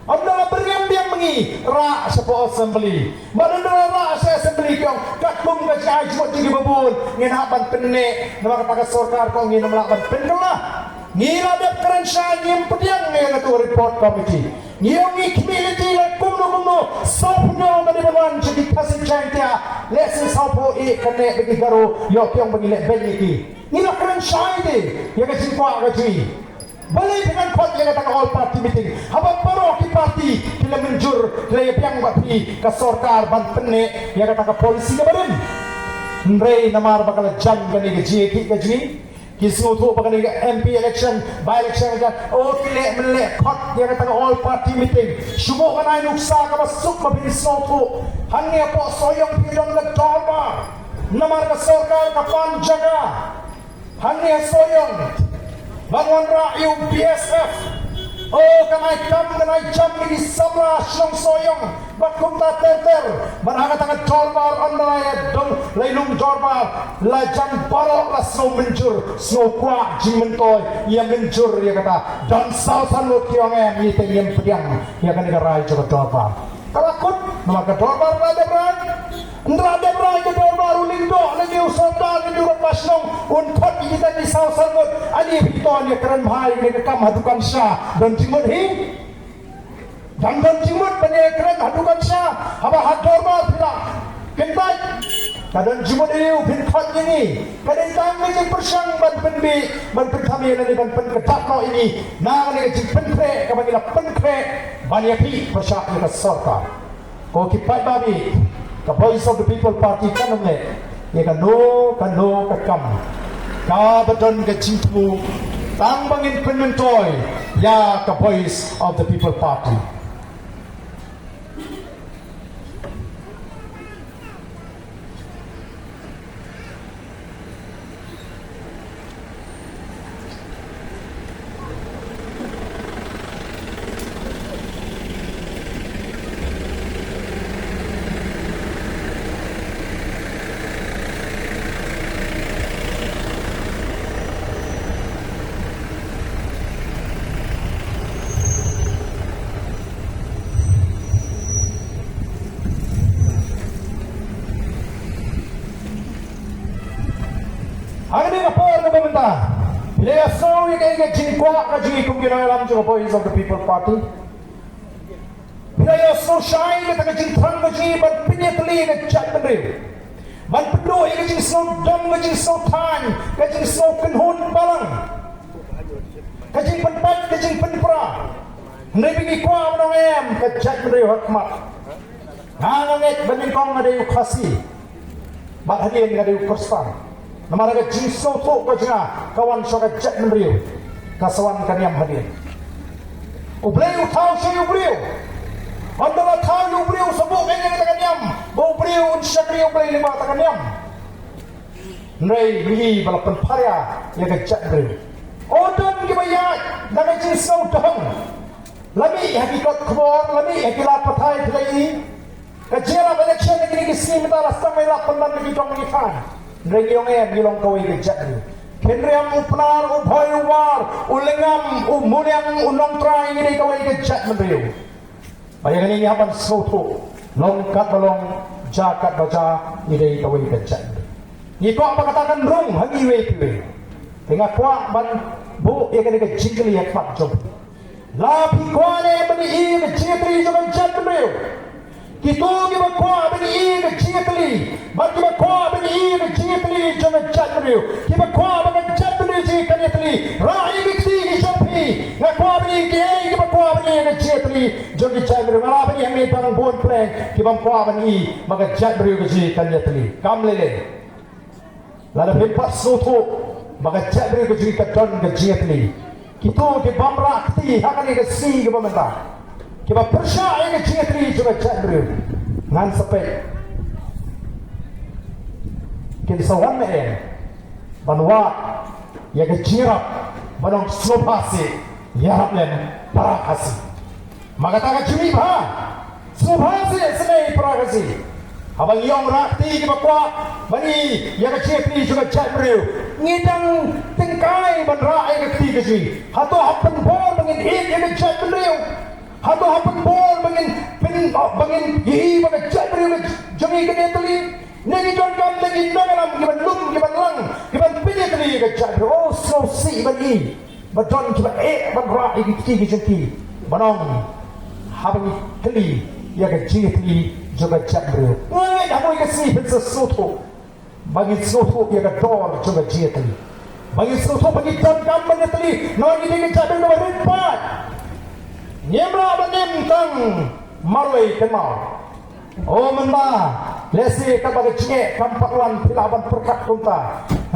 Ynda la byrngem biang ma ngi, rah shapoh Assembly. Bad ynda la rah sha Assembly ki ong, katkum ka jingai jingmut jong ngi ba bun, ngin hap ban pynneh, namar kata ka sorkar ka ong ngin ym lah ban pynkylla. Ngi la dep kren shai, ngim pdiang ïa katu ka report committee. Ngi ong ngi khmih lynti la kumno kumno, sawphew hynñiew ka dei ban wan sha ki Khasi Jaiñtia, lehse sawphew ïa kane ba ki Garo, ïoh ki ong ba ngi leh beiñ ïa ki. Ngi la kren shai de ïa ka jingkwah ka jong ngi. Balei phi nang khot ïa kata ka all party meeting haba baroh ki party ki la mynjur, ki la ïabiang bad phi ka sorkar ban pynneh ïa kata ka policy kaba rim? Hynrei namar ba ka la jan kane ka jingïakhih ka jong ngi, Ki sngewthuh ba kane ka M P election, by election ka, oh, ki leh mynleh khot ïa kata ka all party meeting. Shu buh kane ka nuksa kaba suk ba phin sngewthuh. Hangne hapoh Sohiong phi don ka dorbar. Namar ka sorkar ka pan jaka. Hangne Sohiong. Ban wanrah ïa u B S F. Oh, kan ai kam, kan ai jam ïa ki samla shnong Sohiong. Bad kumta ter ter, bad ha kata ka dorbar ynda la ïa dong, la ïa lum dorbar, la jan baroh la sngew mynjur, sngew kwah jingmyntoi, ïa mynjur ïa kata. Don saw san ngut ki ong em, ngi te ngim pdiang ïa kane ka rai jong ka dorbar. Ka la kut, namar ka dorbar la dep rai. Ynda la dep rai ka dorbar, u lyngdoh lane u sordar lane u rangbah shnong un khot ïa kita ki saw san ngut. Ani phi to ïa kren bha ïa kane ka kam ha dukan sha, don jingmut hi. Dang don jingmut ban ïakren ha dukan sha, haba ha dorbar phi la kyntait. Ka don jingmut ïa u phin khot ïa ngi. Ka dei tang ka jingpyrshang ban pynbeit, ban pynthame lane ban pynkdap noh ïa ngi na kane ka jingpynkhreh kaba ngi la pynkhreh ban ïapynbeit pyrshah ïa ka sorkar. Ko ki paidbah, ka Voice of the People Party kan ym leh ïa kano kano ka kam kaba don ka jingthmu tang ba ngin pynmyntoi ïa ka Voice of the People Party. Ha kane ka por kaba mynta, phi la ïohsngew ïa ka jingkwah ka jong ngi kum ki nongïalam jong ka Voice of the People Party. Phi la ïohsngew shai kata ka jingthrang ka jong ngi ban pynïatylli ïa ka jaitbynriew. Ban pynduh ïa ka jingsngewdom, ka jingsngewthaiñ, ka jingsngewkynhun balang, ka jingpynpait, ka jingpynpra. Hynrei ba ngi kwah ban ong em, ka jaitbynriew ha khmat. Nga, nga ngeit ba nyngkong nga dei u Khasi, bad hadien nga dei u Khristan. Namar ka jingsngewthuh ka jong nga ka wan sha ka jaitbynriew, ka sa wan ka niam hadien. U Blei u thaw sha u briew. Ynda la thaw u briew, sa buh ïa kata ka niam ba u briew un shakri U Blei lyngba kata ka niam. Hynrei ngi ba la pynpharia ïa ka jaitbynriew. Oh, don kiba ïaid da ka jingsngewdom. La mih ha ki kot khubor, la mih ha ki lad pathai, phi la ïohi. Ka jingïalap election ha kine ki sngi mynta la sdang ïalap pynban na ki dong ki thaiñ. Hynrei ngi ong em, ngi long kawei ka jaitbynriew. Khynriam, u Pnar, u Bhoi, u War, u Lyngngam, u Muliang, u Nongtrai, ngi dei kawei ka jaitbynriew. Ba ïa kane ngi hap ban sngewthuh, long katba long, jia katba jia, ngi dei kawei ka jaitbynriew. Ngi kwah ba kata kan rung ha ngi iwei pa iwei. Te nga kwah ban buh ïa kane ka jingkylli ha khmat jong phi. La phi kwah ne ban ïohi ïa ka jingïatylli jong ka jaitbynriew? Kito kiba kwah ban ïohi ïa ka jingïatylli, bad kiba kwah ban ïohi ïa ka jingïatylli jong ka jaitbynriew, kiba kwah ba ka jaitbynriew jong ngi kan ïatylli, rah ïa ki kti ki jong phi. Nga kwah ban ïohi kiei kiba kwah ban ïohi ïa ka jingïatylli jong ka jaitbynriew. Nga lah ban ïohi hangne dang bun pleng kiba kwah ban ïohi ba ka jaitbynriew ka jong ngi kan ïatylli. Kam lei lei. Lada phim pat sngewthuh ba ka jaitbynriew ka jong ngi ka don ka jingïatylli, kito ki bym rah kti ha kane ka sngi kaba mynta, kiba pyrshah ïa ka jingïatylli jong ka jaitbynriew, ngan sa peit kin sa wan ne em ban wad ïa ka jingïarap ban ong sngewbha seh, ïarap lem para Khasi. Ma kata ka jingmih bha, sngewbha seh, sngewbha para Khasi. Haba ngi ong rah kti kiba kwah ban ïohi ïa ka jingïatylli jong ka jaitbynriew, ngi dang tyngkai ban rah ïa ka kti ka jong ngi. Hato hap pynbor ba ngin ïeit ïa ka jaitbynriew? Hato hap pynbor ba ngin pyn, ba ngin ïohi ba ka jaitbynriew ka jong ngi kan ïatylli? Ne ngi donkam da ki nongïalam kiban lum, kiban lang, kiban pynïatylli ïa ka jaitbynriew? Oh, sngewsih ban ïohi ba don kiba eh ban rah ïa ki kti ki jong ki ban ong, haba ngi kylli ïa ka jingïatylli jong ka jaitbynriew. Nga ngeit ha kawei ka sngi phin sa sngewthuh ba ngi sngewthuh ïa ka dor jong ka jingïatylli, ba ngi sngewthuh ba ngi donkam ban ïatylli namar ngi dei ka jaitbynriew kaba rit paid. Ngim lah ban im tang marwei kynmaw. Oh, mynba lehse kaba ka jingeh kam pat wan, phi lah ban pyrkhat kumta.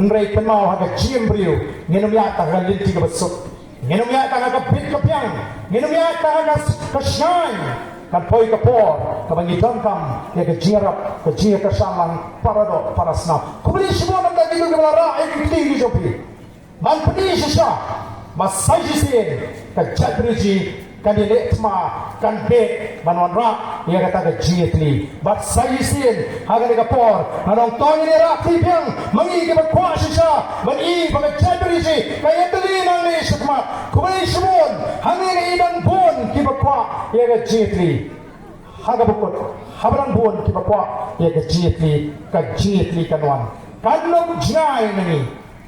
Hynrei kynmaw, ha ka jingim briew ngin ym ïaid tang ha ka lynti kaba suk, ngin ym ïaid tang ha ka bit ka biang, ngin ym ïaid tang ha ka, ka shngaiñ. Kan poi ka por kaba ngi donkam ïa ka jingïarap, ka jingïakyrshan lang paradoh parasnam. Khublei shibun na bynta kito kiba la rah ïa ki kti ki jong phi. Ban pyni shisha ba sa shisien ka jaitbynriew kan ïaleh thma, kan beh ban wanrah ïa kata ka jingïatylli. Bad sa shisien ha kane ka por nga ong, to ngin ïarah kti biang ma ngi kiba kwah shisha ban i ba ka jaitbynriew ka ïatylli nangne shakhmat. Khublei shibun, hangne ngi i dang bun kiba kwah ïa ka jingïatylli. Ha kaba kut, haba dang bun kiba kwah ïa ka jingïatylli, ka jingïatylli kan wan. Kan ym jngai na ngi,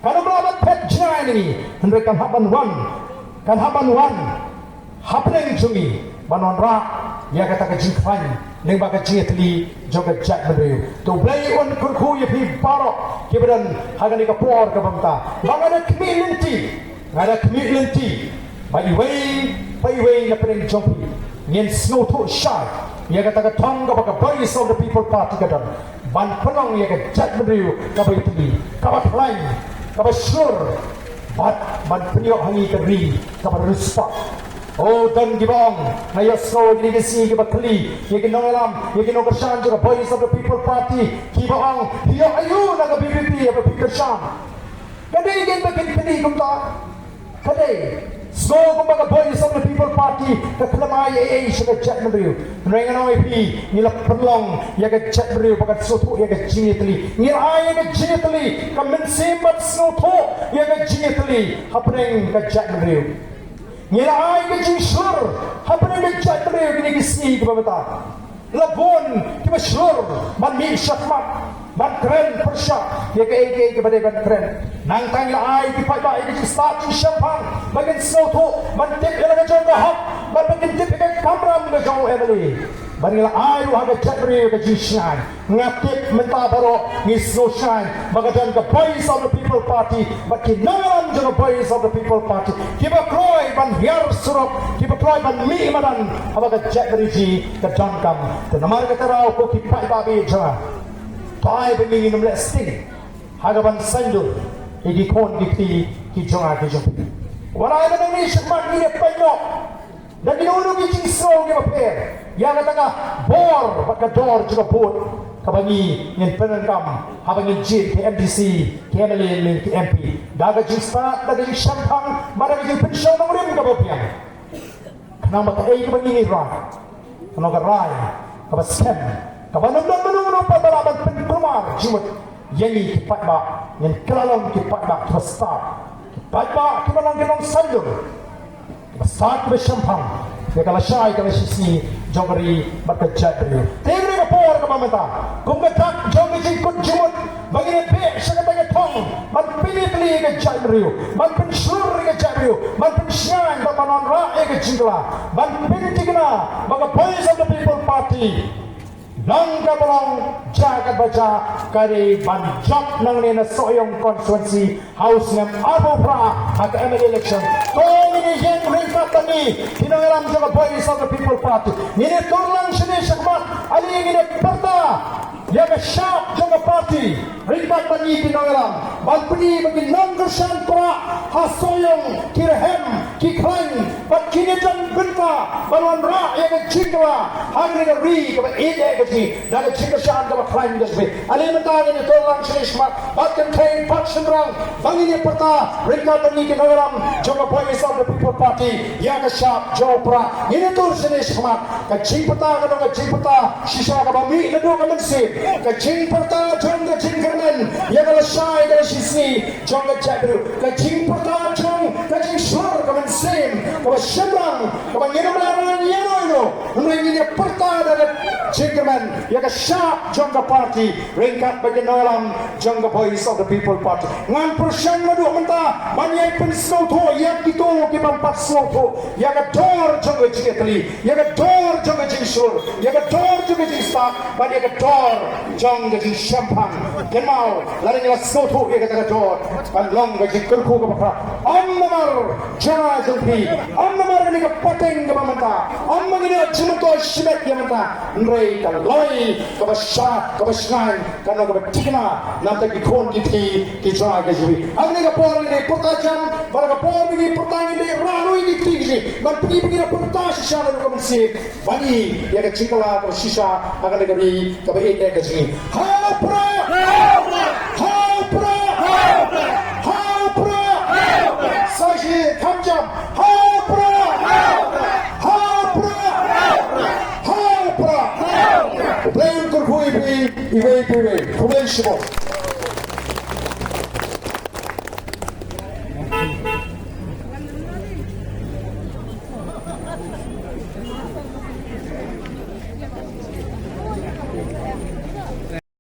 kan ym lah ban phet jngai na ngi, hynrei kan hap ban wan, kan hap ban wan hapdeng jong ngi ban wanrah ïa kata ka jingkhlaiñ lyngba ka jingïatylli jong ka jaitbynriew. To U Blei un kyrkhu ïa phi baroh kiba don ha kane ka por kaba mynta. Ba nga da khmih lynti, nga da khmih lynti ba iwei pa iwei na pdeng jong phi ngin sngewthuh shai ïa kata ka thong kaba ka Voice of the People Party ka don, ban pynlong ïa ka jaitbynriew kaba ïatylli, kaba khlaiñ, kaba shlur, bad ban pynïoh ha ngi ka ri kaba riewspah. O, don kiba ong, nga ïohsngew ïa kine ki sngi kiba khlieh ïa ki nongïalam, ïa ki nongkyrshan jong ka Voice of the People Party kiba ong, phi ïoh aïu na ka V P P haba phi kyrshan? Ka dei kein ba kin kylli kumta? Ka dei. Sngew kumba ka Voice of the People Party ka khlem ai ei ei sha ka jaitbynriew. Hynrei ngan ong ïa phi, ngi la pynlong ïa ka jaitbynriew ba kan sngewthuh ïa ka jingïatylli. Ngi la ai ïa ka jingïatylli, ka mynsiem ban sngewthuh ïa ka jingïatylli hapdeng ka jaitbynriew. Ngi la ai ka jingshlur hapdeng ka jaitbynriew kine ki sngi kiba mynta. La bun kiba shlur ban mih shakhmat ban kren pyrshah ïa kaei kaei kaba dei ban kren. Nangta ngi la ai ki paidbah ïa ka jingstad jingshemphang ba kin sngewthuh, ban tip ïa la ka jong ka hok, ban, ban kin tip ïa ka kamram ka jong u M L A. Bad ngi la ai ruh ha ka jaitbynriew ka jingshngaiñ. Nga tip mynta baroh ngi sngewshngaiñ ba ka don ka Voice of the People Party bad ki nongïalam jong ka Voice of the People Party kiba kloi ban hiar surok, kiba kloi ban mih madan haba ka jaitbynriew ka donkam. Te namar kata ruh, ko ki paidbah ba ïeit jong nga, to ai ba ngi ngin ym leh sting ha kaban saiñdur ïa ki khun ki kti ki jong nga ki jong phi. Wat ai ba nangne shakhmat ngin ïa peit noh da kino kino ki jingsngew kiba pher ïa kata ka bor bad ka dor jong ka vote kaba ngi ngin pyndonkam haba ngin jied ki M D C, ki M L A ne ki M P, da ka jingstad, da ka jingshemphang bad da ka jingpynshong nongrim kaba biang. Khnang ba kaei kaba ngi rai, khnang ka rai kaba skhem, kaba ym don mano mano pat ba lah ban pynkulmar jingmut ïa ngi ki paidbah. Ngin kylla long ki paidbah kiba stad, ki paidbah kiba long ki nongsaiñdur, kiba stad, kiba shemphang ïa ka lashai ka lashisngi jong ka ri bad ka jaitbynriew. Te ha kane ka por kaba mynta, kum ka dak jong ka jingkut jingmut ba ngin ïa beh sha kata ka thong ban pynïatylli ïa ka jaitbynriew, ban pynshlur ïa ka jaitbynriew, ban pynshngaiñ bad ban wanrah ïa ka jingkylla, ban pynthikna ba ka Voice of the People Party, long kaba long, jia katba jia, ka dei ban jop nangne na Sohiong constituency ha u snem arphew phra ha ka M L A election. To ngin ïeng ryngkat bad ngi ki nongïalam jong ka Voice of the People Party. Ngin ïa tur lang shane shakhmat, ale ngin ïa pyrta ïa ka shap jong ka party ryngkat bad ngi ki nongïalam, ban pyni ba ki nongkyrshan Prah ha Sohiong ki rhem, ki khlaiñ bad kin ïa don bynta ban wanrah ïa ka jingkylla ha kane ka ri kaba ïeit eh ka jong ngi da ka jingkyrshan kaba khlaiñ ka jong ngi. Ale mynta ngin ïa tur lang shane shakhmat bad kynthei bad shynrang ba ngin ïa pyrta ryngkat bad ngi ki nongïalam jong ka Voice of the People Party ïa ka shap jong u Prah. Ngin ïa tur shane shakhmat. Ka jingpyrta ka dei ka jingpyrta shisha kaba mih naduh ka mynsiem. Ka jingpyrta jong ka jingkyrmen ïa ka lashai ka lashisngi jong ka jaitbynriew. Ka jingpyrta jong ka jingshlur ka mynsiem kaba shemphang, kaba ngin ym lah ban ïa ïano ïano, hynrei ngin ïa pyrta da ka jingkyrmen ïa ka shap jong ka party ryngkat bad ki nongïalam jong ka Voice of the People Party. Ngan pyrshang naduh mynta ban ïai pynsngewthuh ïa kito ki bym pat sngewthuh ïa ka dor jong ka jingïatylli, ïa ka dor jong ka jingshlur, ïa ka dor jong ka jingstad bad ïa ka dor jong ka jingshemphang. Kynmaw, lada ngi la sngewthuh ïa kata ka dor, kan long ka jingkyrkhu kaba khraw. Ym namar jong nga jong phi, ym namar kane ka pateng kaba mynta, ym namar kane ka jingmyntoi shimet ïa mynta, hynrei ka lawei kaba sha, kaba shngaiñ, ka long kaba thikna na ka bynta ki khun ki kti ki jong ka jong ngi. Ha kane ka por ngi dei pyrta jam, bad ha ka por ngi pyrta ngi dei rah noh ïa ki kti ki jong ngi ban pyni ba ngi la pyrta shisha na ka mynsiem ban ïoh ïa ka jingkylla kaba shisha ha kane ka ri kaba ïeit ka jong ngi. Ha u Prah! Ha u Prah! Ha u Prah! Sa shisien kham jam. Ha u Prah! Ha u Prah! Ha u Prah! U Blei un kyrkhu ïa phi iwei pa iwei. Khublei shibun.